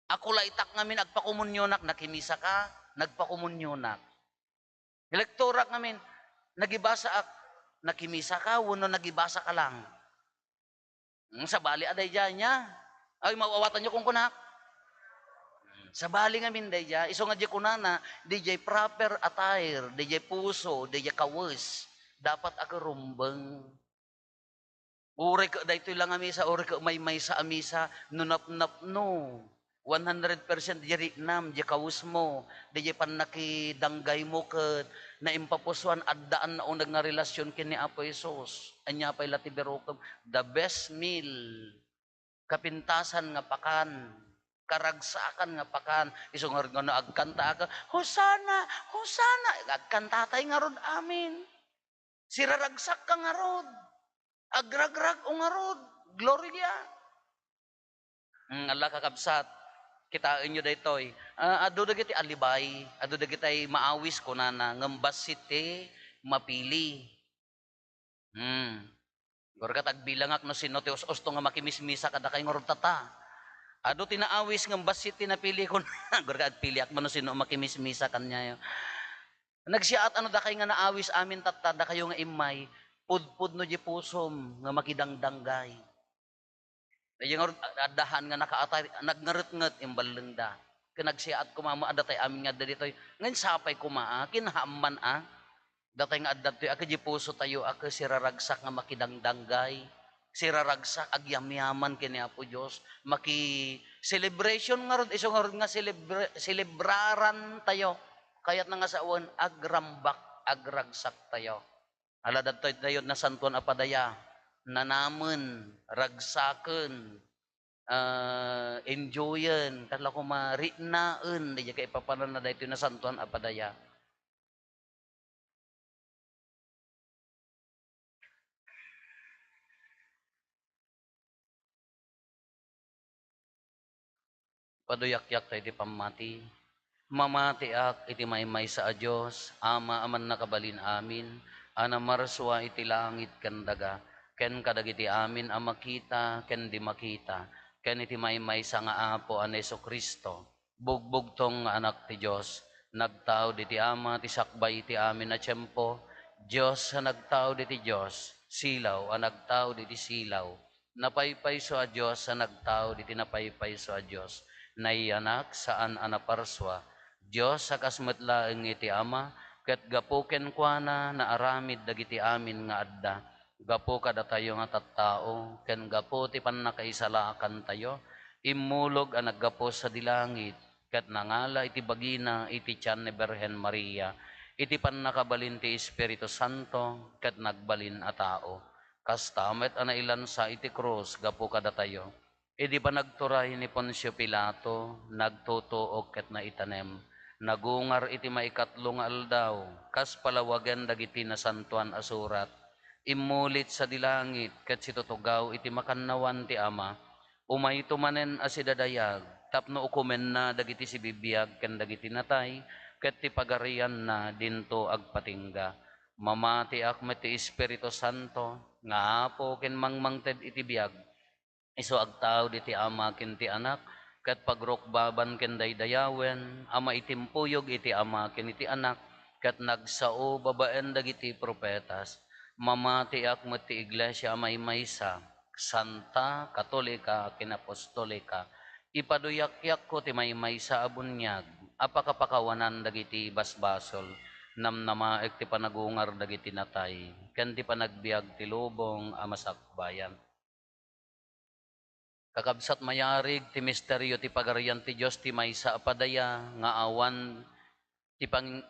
Akulaytak ngamin, agpakomunionak, nakimisaka, nagpakomunionak. Lektorak ngamin, nagibasaak, nakimisaka, wenno nagibasaka lang. Hmm, sabali a daydiay nia. Ay, maawatanyo kunkunak. Hmm, sabali ngamin daydiay. Isu nga diay kunana, diay proper attire, diay puso, diay kawes. Dapat a karumbeng. Uray ket daytoy la nga misa, uray ket maymaysa a misa, no napnapno, one hundred percent diay riknam, diay kawesmo, diay pannakidanggaymo ket naimpapusoan, addaan nauneg nga relasion ken ni Apo Jesus. Ania pay la ti birokem? The best meal. Kapintasan nga pakan, karagsakan nga pakan. Isu ngarud nga no agkantaak, "Hosanna! Hosanna!" Agkantatay ngarud amin. Siraragsakka ngarud. Agragrag-o ngarud. Gloria. Hmm, ala, kakabsat, kitaenyo daytoy. Ah, adu dagiti alibay, adu dagitay maawis kunana, ngem bassit ti mapili. Hmm. Gurka ta agbilangak no sino ti us-usto nga makimismisa kadakay ngarud tatta. Adu ti naawis ngem bassit ti napili kunana. Gurka agpiliak man no sino makimismisa kaniayo. Nagsiaat ano dakay nga naawis amin tatta, dakayo nga immay, pudpudno diay pusom nga makidangdanggay. Daydiay ngarud, addahan nga nakaatay, nagngaretnget, imballengda. Ket nagsiaat koma met adda tay amin nga adda ditoy. Ngem sapay koma, a, kinhaamman, a. Datay nga adda ditoy, a, ket diay pusotayo, a, ket siraragsak nga makidangdanggay. Siraragsak, agyamyaman ken ni Apo Dios. Maki-celebration ngarud, isu ngarud nga celebra-, celebrarantayo. Kayatna nga sawen, agrambak, agragsaktayo. Ala, daytoy daytoy nasantoan a padaya, nanamen, ragsaken, ah, enjoyen, kasla koma, riknaen, daydiay kaipapananna daytoy nasantoan a padaya. Paduyakyak tayo iti pammati. Mamatiak iti maymaysa a Dios, Ama a mannakabalin amin, a namarsua iti langit ken daga, ken kadagiti amin a makita ken di makita, ken iti maymaysa nga Apo a ni Jesu-Cristo, bugbugtong nga Anak ti Dios, nagtaud iti Ama ti sakbay iti amin a tiempo, Dios a nagtaud iti Dios, silaw a nagtaud iti silaw, napaypayso a Dios a nagtaud iti napaypayso a Dios, nayanak, saan a naparsua, Dios a kas met laeng iti Ama, ket gapu kenkuana naaramid dagiti amin nga adda. Gapu kadatayo nga tattao, ken gapu ti pannakaisalakantayo, immulog a naggapu sadi langit, ket nangala iti bagina iti tian ni Birhen Maria, iti pannakabalin ti Espiritu Santo, ket nagbalin a tao. Kasta met a nailansa iti krus gapu kadatayo. Idi panagturay ni Poncio Pilato, nagtutuok ket naitanem. Nagungar iti maikatlo nga aldaw, kas palawagen dagiti Nasantoan a Surat. Immulit sadi langit ket situtugaw iti makannawan ti Ama. Umayto manen a sidadayag tapno ukomenna dagiti sibibiag ken dagiti natay, ket ti pagarianna dinto agpatingga. Mamatiak met ti Espiritu Santo, nga Apo ken mangmangted iti biag, isu agtaud iti Ama ken ti Anak, ket pagrukbaban ken daydayawen a maitimpuyog iti Ama ken iti Anak, ket nagsao babaen dagiti profetas. Mamatiak met ti Iglesia a maymaysa, santa, katolika, ken apostolika. Ipaduyakyakko ti maymaysa a buniag a pakapakawanan dagiti basbasol. Namnamaek ti panagungar dagiti natay, ken ti panagbiag ti lubong a masakbayan. Kakabsat, mayarig ti misterio ti Pagarian ti Dios, ti maysa a padaya nga awan ti pang-,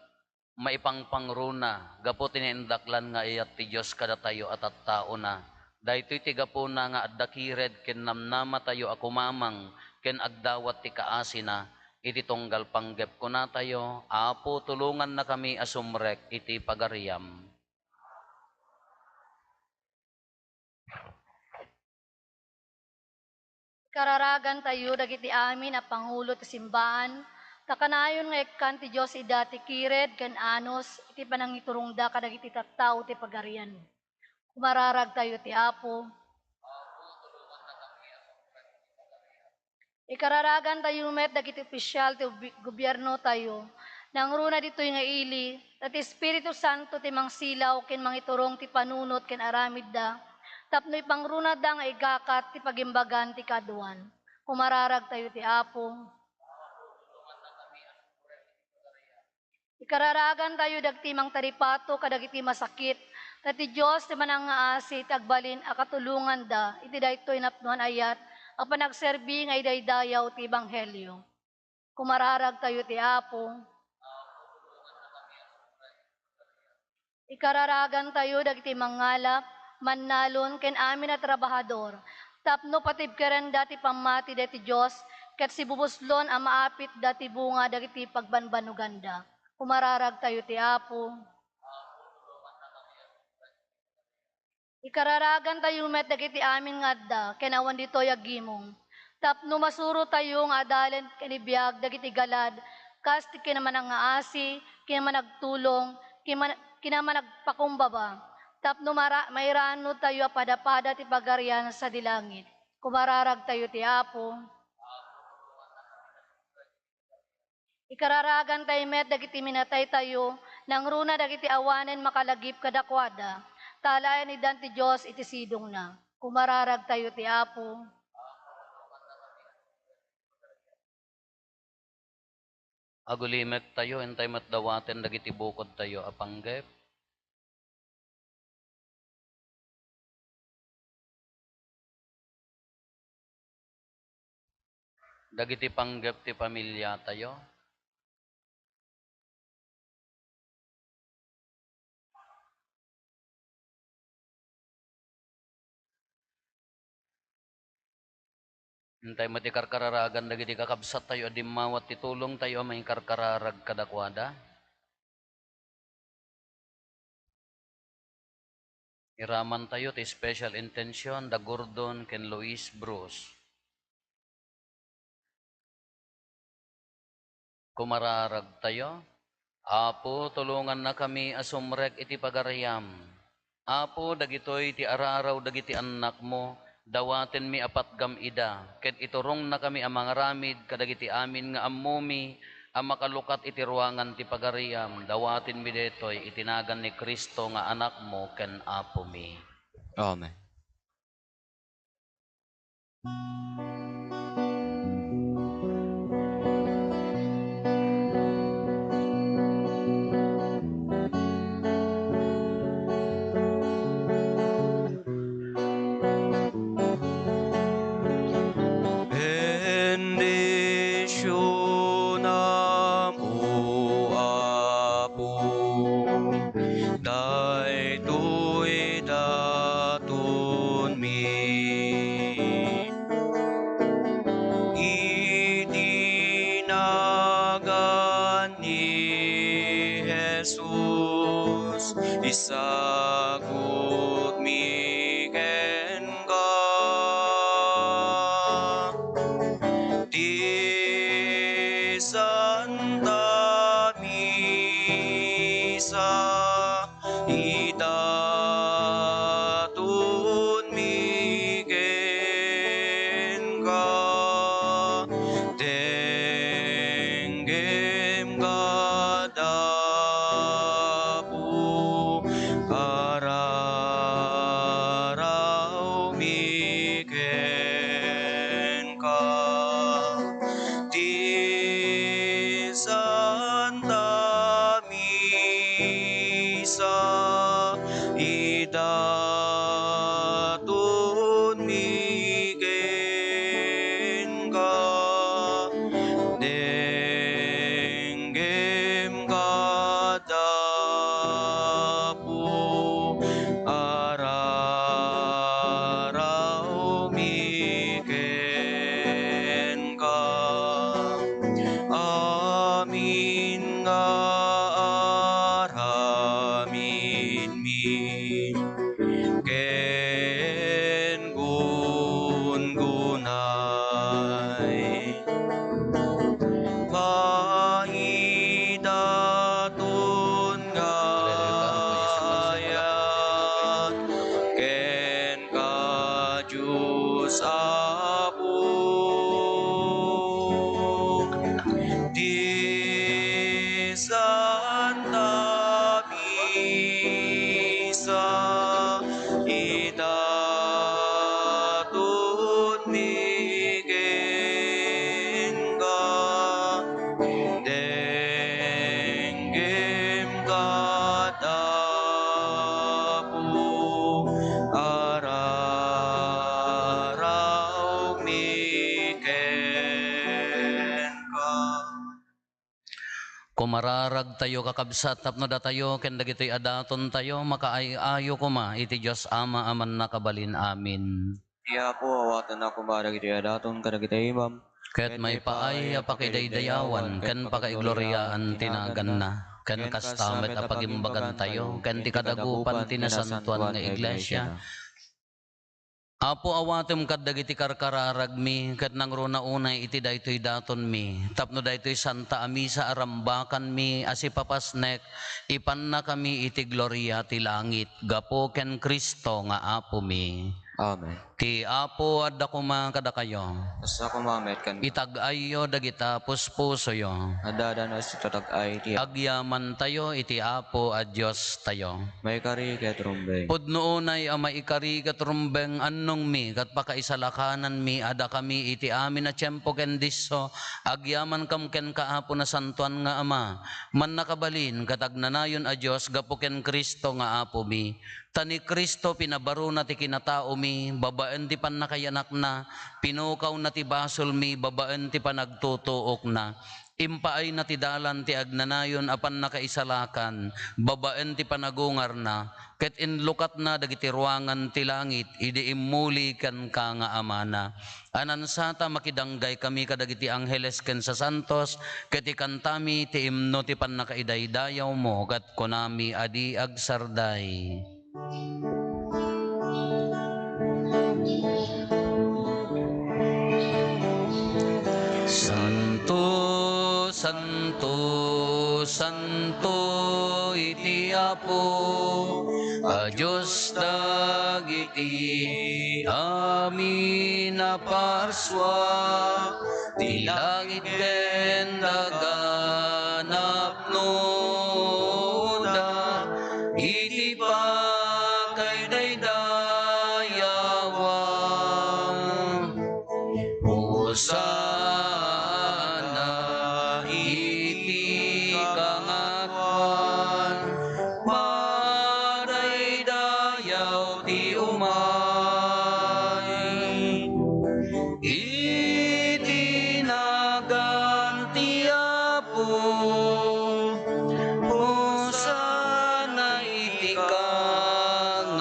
maipangpangruna gapu ti naindaklan nga ayat ti Dios kadatayo a tattaona. Daytoy ti gapuna nga adda kired ken namnamatayo a kumamang ken agdawat ti kaasina iti tunggal panggep. Kunatayo, "Apo, tulongannakami a sumrek iti Pagariam." Kararagantayo dagiti amin a pangulo ti simbaan, ta kanayon nga ikkan ti Dios ida ti kired ken anus iti panangiturongda kadagiti tattao ti Pagarian. Kumararagtayo ti Apo. Ikararagantayo met dagiti opisyal ti obi-, gobiernotayo. Nangruna ditoy nga ili, ta ti Espiritu Santo ti mangsilaw ken mangiturong ti panunot ken aramidda, tapno ipangrunada nga igakat ti pagimbagan ti kaaduan. Kumararagtayo ti Apo. Ikararagantayo dagiti mangtaripato kadagiti masakit, ta ti Dios ti manangngaasi ti agbalin a katulonganda iti daytoy napnoan ayat a panagserbi nga idaydayaw ti ebanghelio. Kumararagtayo ti Apo. Ikararagantayo dagiti mangngalap, mannalon, ken amin a trabahador, tapno patibkerenda ti pammati daytoy Dios, ket sibubuslon a maapitda ti bunga dagiti pagbanbanoganda. Kumararagtayo ti Apo. Ikararagantayo met dagiti amin nga adda ken awan ditoy agimong, tapno masurotayo nga adalen ken ibiag dagiti galad kas ti kinamanangngaasi, kinamanagtulong, kiman-, kinamanagpakumbaba, tapno mara-, mairanudtayo a padapada ti Pagarian sadi langit. Kumararagtayo ti Apo. Ikararagantayo met dagiti minataytayo, nangruna dagiti awanen makalagip kadakuada, ta alaen itdan ti Dios iti sidongna. Kumararagtayo ti Apo. Agulimektayo, intay met dawaten dagiti bukodtayo a panggep. Dagiti panggep ti pamiliatayo. Intay met ikarkararagan dagiti kakabsattayo a dimmawat ti tulongtayo a mangikarkararag kadakuada. Iramantayo ti special intention da Gordon ken Luis Bruce. Kumararagtayo. Apo, tulongannakami a sumrek iti pagariam. Apo, dagitoy ti araraw dagiti annakmo, dawatenmi a patgam ida, ket iturongnakami a mangaramid kadagiti amin nga ammomi a makalukat iti ruangan ti pagariam. Dawatenmi daytoy iti nagan ni Cristo nga Anakmo ken Apomi. Amen. Bendisionam, O Apo, daytoy datonmi. Iti nagan ni Jesus, isagutmi kenka ti Santa Misa. Idatonmi kenka, denggem kada Apo, ararawmi kenka ti Santa Misa, idatonmi kenka, denggem kada Apo, ararawmi kenka. Amin nga aramidmi ken gungunay. Maidaton nga ayat kenka, Dios Apo, ti Santa Misa, idatonmi kenka, denggem kada Apo, ararawmi kenka. Kumararagtayo, kakabsat, tapno datayo ken dagitoy a datontayo makaay-ayo koma iti Dios Ama a Mannakabalin. Amin. Ti Apo, awatenna koma dagiti adaton kadagiti imam, ket maipaay a pakidaydayawan ken pakaigloriaan ti naganna, ken kasta met a pagimbagantayo ken ti kadagupan ti nasantoan nga iglesia. Apo, awatem kadagiti karkararagmi ket nangruna unay iti daytoy datonmi, tapno daytoy Santa a Misa a rambakanmi a sipapasnek, ipannakami iti gloria ti langit gapu ken Cristo nga Apomi. Amen. Ti Apo adda koma kadakayo. Kasta koma met ken. Itag-ayyo dagita puspusoyo. Adda danas iti tatag-ay ti Apo. Agyamantayo iti Apo a Diostayo. Maikari ket rumbeng. Pudno unay a maikari ket rumbeng, annongmi ket pakaisalakananmi a dakami iti amin a tiempo ken disso, agyamankam kenka, Apo Nasantoan nga Ama, mannakabalin ket agnanayon a Dios gapu ken Cristo nga Apomi. Ta ni Cristo pinabaruna ti kinataomi babaen ti pannakayanakna, pinukawna ti basolmi babaen ti panagtutuokna. Impaayna ti dalan ti agnanayon a pannakaisalakan babaen ti panagungarna, ket inlukatna dagiti ruangan ti langit idi immuli kenka nga Amana. Anansata makidanggay kami kadagiti angheles ken sasantos, ket ikantami ti imno ti pannakaidaydayawmo, ket kunami a di agsarday. Santo, santo, santo iti Apo a Dios dagiti amin a parsua. Ti langit ken daga napnoda iti pakaidaydayawan. Hosanna iti kangatoan. Madaydayaw ti umay iti nagan ti Apo. Hosanna iti kangatoan.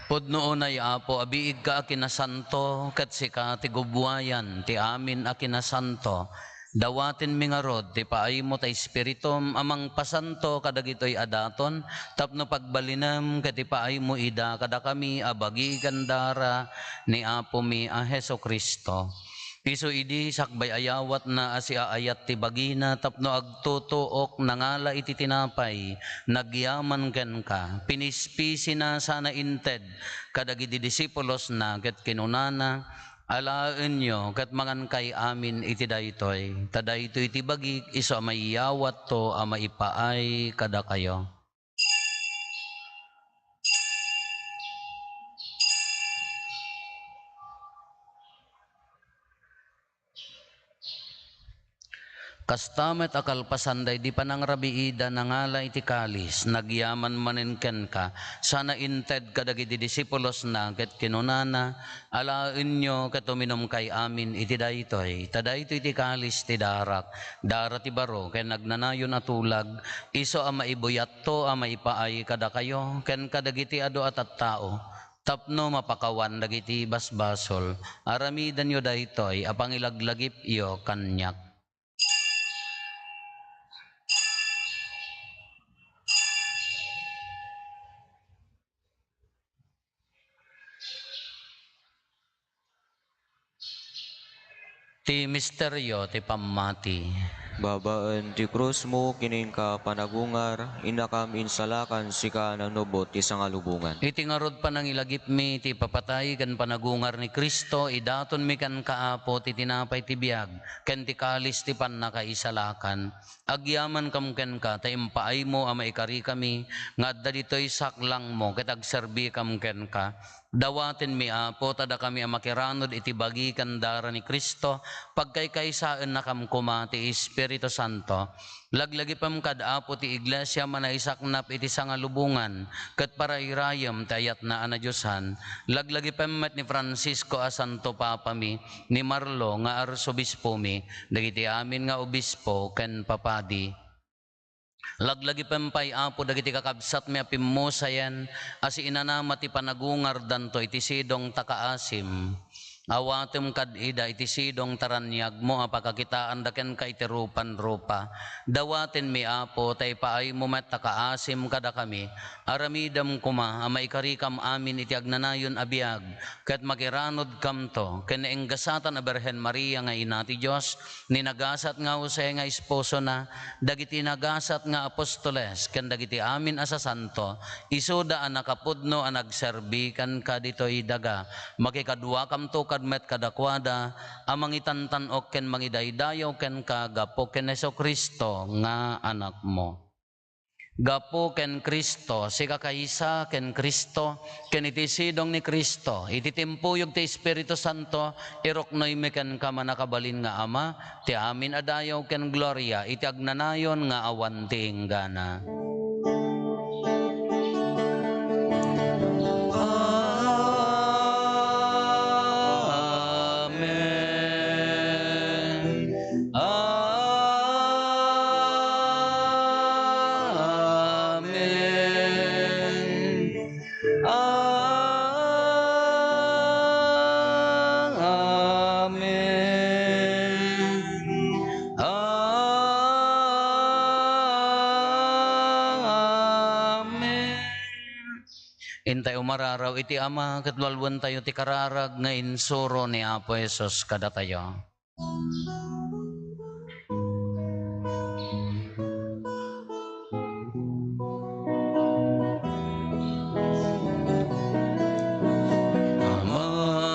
Pudno unay, Apo, a biigka a kinasanto, ket sika ti gubbuayan ti amin a kinasanto. Dawatenmi ngarud ti paaymo ta Espiritum a mangpasanto kadagitoy a daton, tapno pagbalinem ket ipaaymo ida kadakami a bagi ken dara ni Apomi a Jesu-Cristo. Isu idi sakbay ayawatna a siaayat ti bagina tapno agtutuok, nangala iti tinapay, nagyaman kenka, pinispisina sana inted kadagiti disipulosna ket kinunana, "Alaenyo ket mangankay amin iti daytoy, ta daytoy ti bagik isu a maiyawatto a maipaay kadakayo." Kasta met a kalpasan daydi panangrabiida, nangala iti kalis, nagyaman manen kenka, sana inted kadagiti disipulosna, ket kinunana, "Alaenyo ket uminumkay amin iti daytoy, ta daytoy ti kalis ti darak, dara ti baro ken agnanayon a tulag, isu a maibuyatto a maipaay kadakayo ken kadagiti adu a tattao, tapno mapakawan dagiti basbasol. Aramidenyo daytoy a pangilaglagipyo kaniak." Ti misterio ti pammati. Babaen ti krusmo ken inka panagungar, innakam insalakan, sika a nanubot ti sangalubongan. Iti ngarud panangilagipmi ti ipapatay ken panagungar ni Cristo, idatonmi kenka, Apo, ti tinapay ti biag ken ti kalis ti pannakaisalakan. Agyamankam kenka ta impaaymo a maikarikami nga adda ditoy saklangmo ket agserbikam kenka. Dawatenmi, Apo, ta dakami a makiranud iti bagi ken dara ni Cristo, pagkaykaysaennakam koma ti Espiritu Santo. Laglagipem kad, Apo, ti Iglesia a manaisaknap iti sangalubongan ket parairayem ti ayatna a nadiosan. Laglagipem met ni Francisco a Santo Papami, ni Marlo nga Arsobispomi, dagiti amin nga obispo ken papadi. Laglagipem pay, Apo, dagiti kakabsatmi a pimmusayen a siinanama ti panagungardanto iti sidong ta kaasim. Awatem kad ida iti sidong ta raniagmo a pakakitaanda kenka iti rupan-rupa. Dawatenmi, Apo, ta ipaaymo met ta kaasim kadakami. Aramidem koma a maikarikam amin iti agnanayon a biag, ket makiranudkamto ken nainggasatan a Birhen Maria nga Ina ti Dios, ni nagasat nga Jose nga esposona, dagiti nagasat nga apostoles, ken dagiti amin a sasanto, isuda a nakapudno a nagserbi kenka ditoy daga. Makikaduakamto kad met kadakuada a mangitantan-ok ken mangidaydayaw kenka gapu ken Jesu-Cristo nga Anakmo. Gapu ken Cristo, sikakaysa ken Cristo, ken iti sidong ni Cristo, iti timpuyog ti Espiritu Santo, iruknoymi kenka, mannakabalin nga Ama, ti amin a dayaw ken gloria iti agnanayon nga awan ti inggana. Amen. Amen. Amen. Amen. Intay umararaw iti Ama, ket lualuentayo ti kararag nga insuro ni Apo Jesus kadatayo. Amami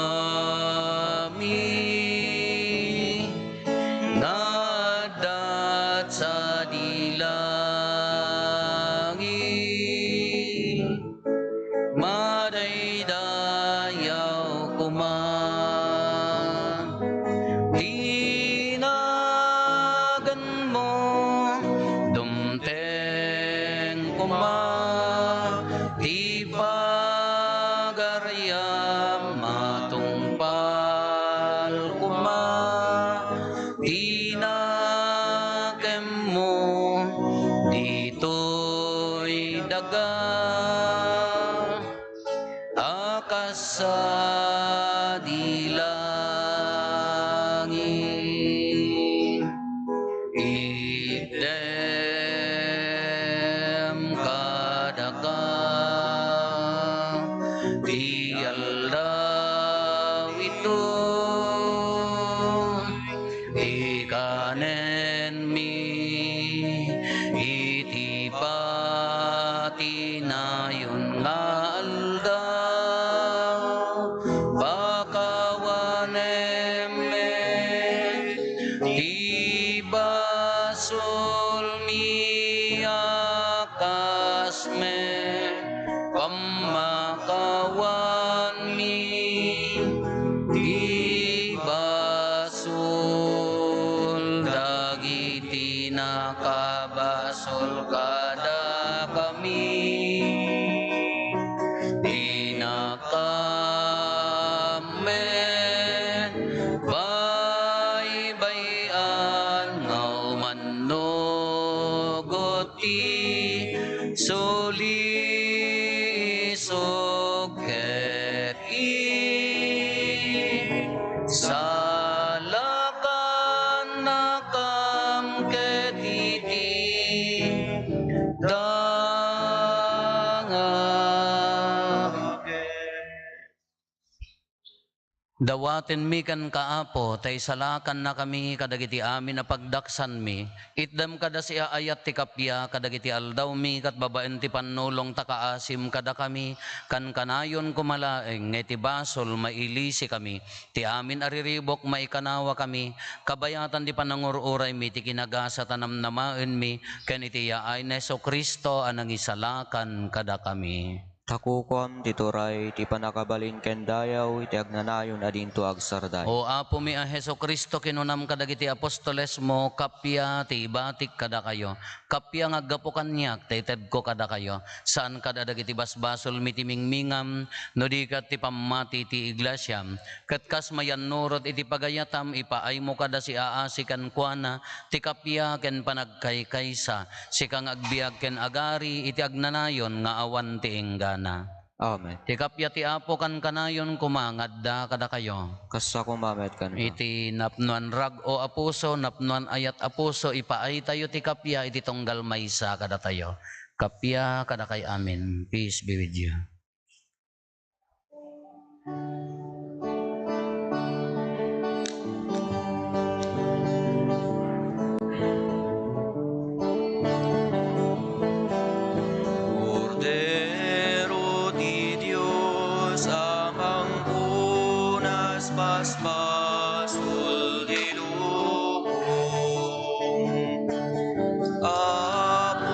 nga adda sadi langit, madaydayaw koma ti naganmo, dumteng koma ti pagariam, matungpal koma ti nakemmo ditoy daga a kas sadi langit. Itdem kadaka ti aldaw ito, ikanenmi iti patinayon nga aldaw, pakawanem met ti basolmi a kas met pammakawanmi ti basol dagiti nakabasol kadakami. Dinakam met baybay-an nga umannugot ti sulisog ket isalakannakam ket iti danga. Dawatenmi kenka, Apo, ta isalakannakami kadagiti amin a pagdaksanmi. Itdem kada siaayat ti kappia kadagiti aldawmi ket babaen ti pannulong ta kaasim kadakami, kankanayon koma laeng nga iti basol mailisikami, ti amin a riribuk maikanawakami, kabayatan ti panangur-uraymi ti kinagasat a namnamaenmi, ken iti yaay ni Jesu-Cristo a nangisalakan kadakami. Ta kukuam ti turay, ti pannakabalin ken dayaw iti agnanayon a dinto agsardeng. O Apomi a Jesu-Cristo, kinunam kadagiti apostolesmo, kappia ti ibatik kadakayo, kappia nga aggapu kaniak ta itedko kadakayo, saan kad a dagiti basbasolmi ti mingmingam, no di ket ti pammati ti iglesiam. Ket kas mayannurot iti pagayatam, ipaaymo kada siaasi kenkuana ti kappia ken panagkaykaysa, sika nga agbiag ken agari iti agnanayon nga awan ti inggana. Amen. Ti kappia ti Apo kankanayon koma nga adda kadakayo. Kasta koma met kenka. Iti napnoan rag-o a puso, napnoan ayat a puso, ipaaytayo ti kappia iti tunggal maysa kadatayo. Kappia kadakay amin. Peace be with you. Kordero ti Dios a mangpunas basbasol ti lubong. Apo,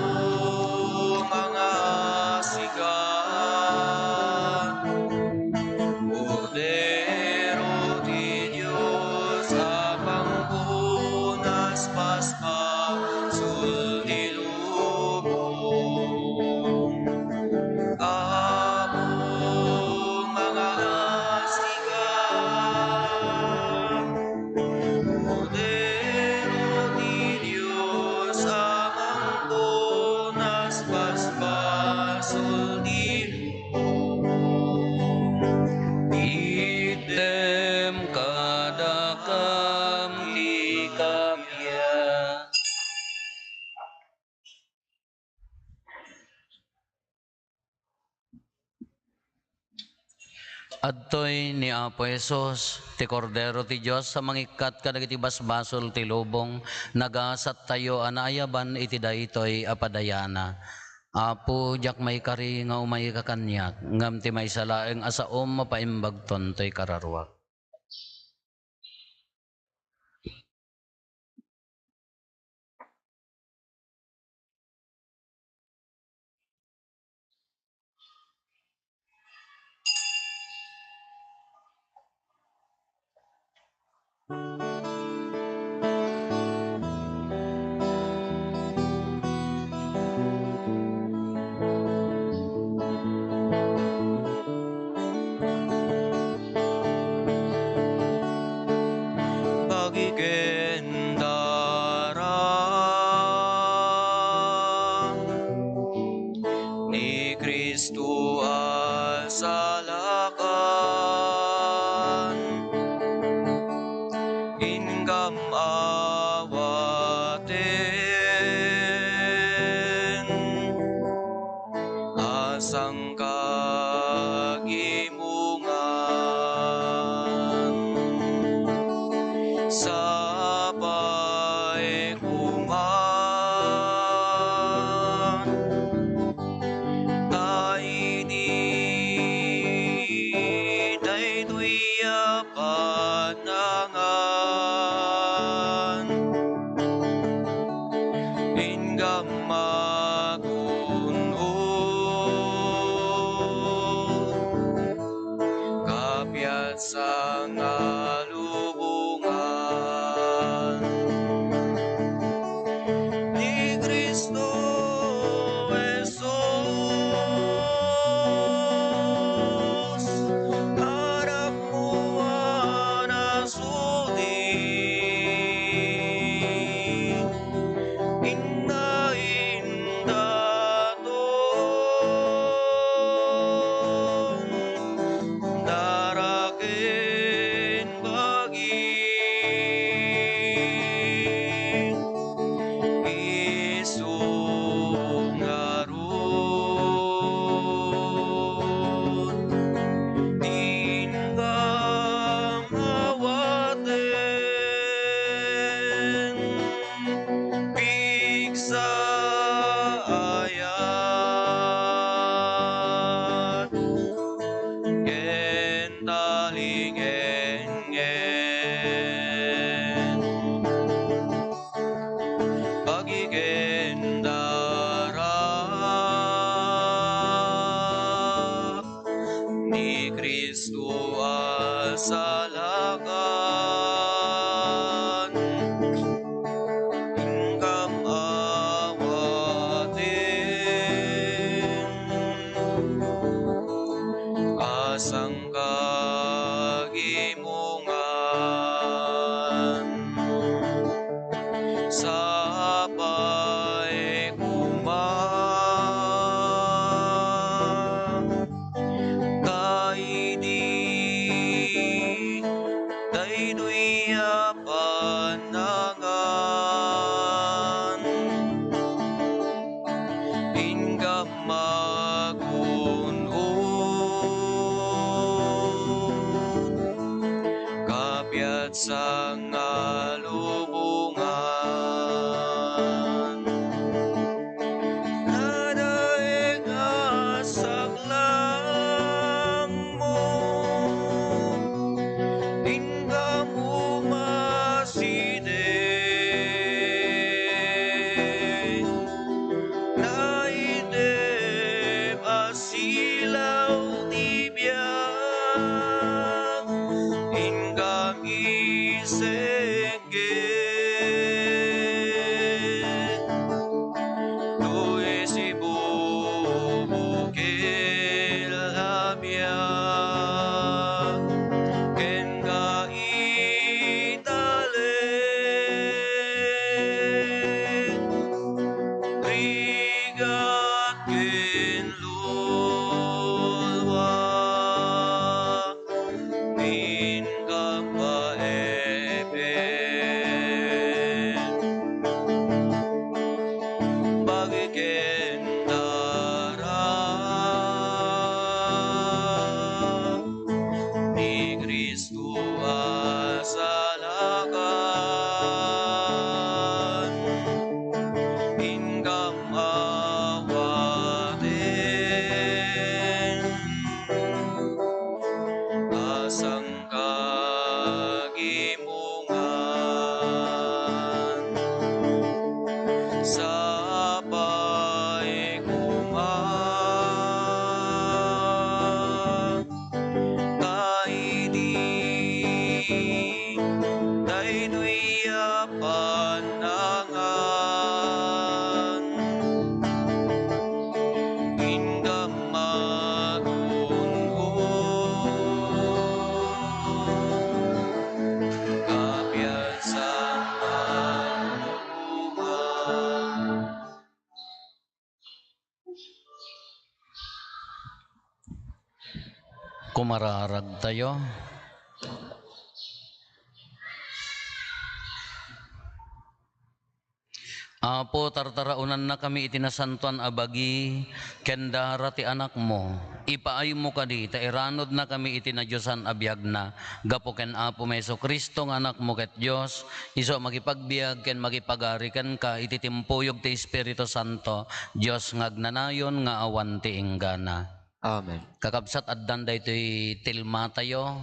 mangaasika. Kordero ti Dios a mangpunas basbasol ti lubong. Apo, mangaasika. Kordero ti Dios a mangpunas basbasol ti lubong. Itdem kadakam ti kappia. Adtoy ni Apo Jesus, ti Kordero ti Dios a mangikkat kadagiti basbasol ti lubong. Nagasattayo a naayaban iti daytoy a padayana. Apo, diak maikari nga umayka kaniak, ngem ti maysa laeng a saom mapaimbagton toy kararuak. Bagigen dara ni Cristo a salakan, inggam awaten a sangkagimongan. Sapay koma ta idi daytoy a panangan, inggam magun-od, kapiatsa nga lubongan ni Cristo Jesus. Arammo a nasuli, inna in Kumararagtayo. Apo, tartaraonannakami iti nasantoan a bagi ken dara ti Anakmo. Ipaaymo kadi ta iranudnakami iti nadiosan a biagna gapu ken Apomi Jesu-Cristo nga Anakmo ket Dios, isu a makipagbiag ken makipagari kenka iti timpuyog ti Espiritu Santo, Dios nga agnanayon nga awan ti inggana. Amen. Kakabsat, addan daytoy tilmatayo.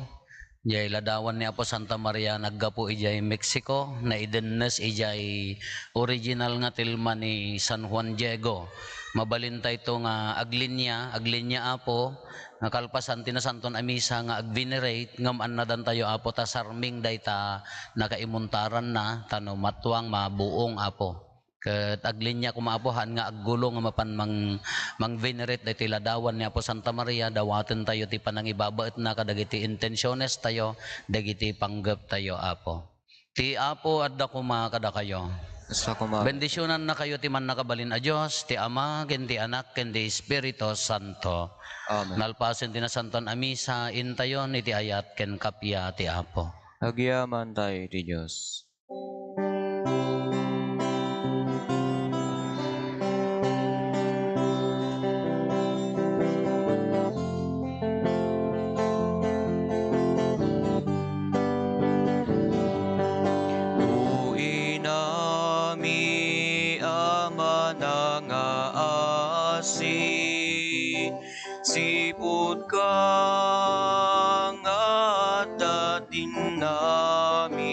Jay ladawan ni Apo Santa Maria naggapu idiay Mexico, naidennes idiay original nga tilma ni San Juan Diego. Mabalintayto nga aglinia, aglinia, Apo, nga kalpasan ti nasanton a misa nga ag-venerate, ngem annadantayo, Apo, ta sarming dayta nakaimuntaranna, ta no matuang, mabuong, Apo. Ket aglinia koma, Apo, haan nga aggulo nga mapan mang-, mang-venerate daytoy ladawan ni Apo Santa Maria, dawatentayo ti panangibabaetna kadagiti intensionestayo, dagiti panggeptayo, Apo. Ti Apo adda koma kadakayo. Kasta koma. Bendisionannakayo ti Mannakabalin a Dios, ti Ama, ken ti Anak, ken ti Espiritu Santo. Amen. Nalpasen ti nasanton a misa, intayon iti ayat ken kappia ti Apo. Agyamankami iti Dios. O inami a manangaasi, sipud ka nga adda ti inami.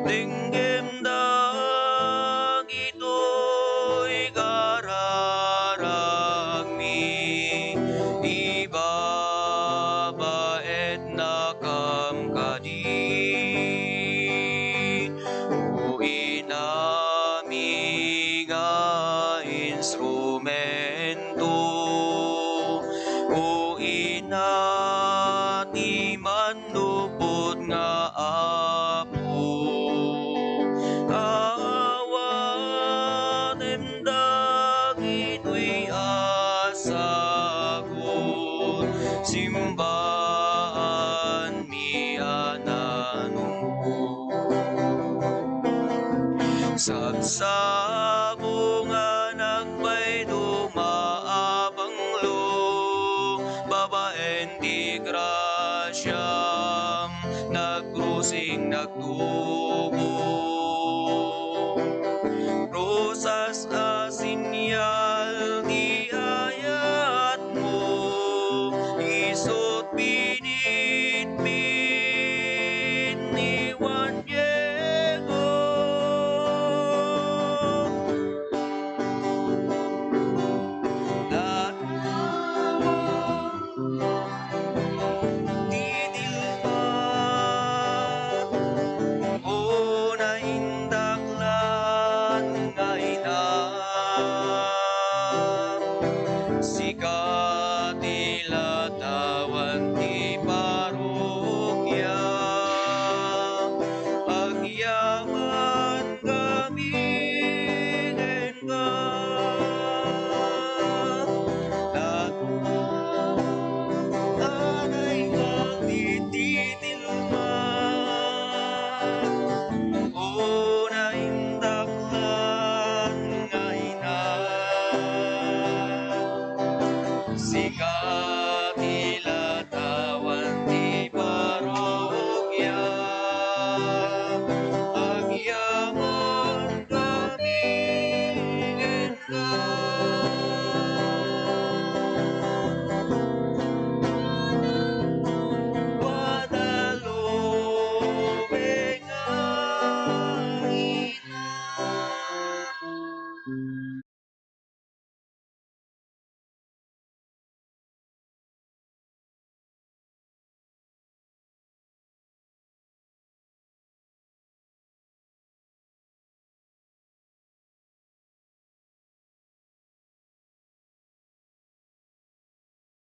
Denggem dagitoy kararagmi, ibabaetnakam kadi. O inami nga instrumento, o ina ti mannupot nga Apo, awatem dagitoy a sagut, simbaanmi a nanunot. Sagsabong a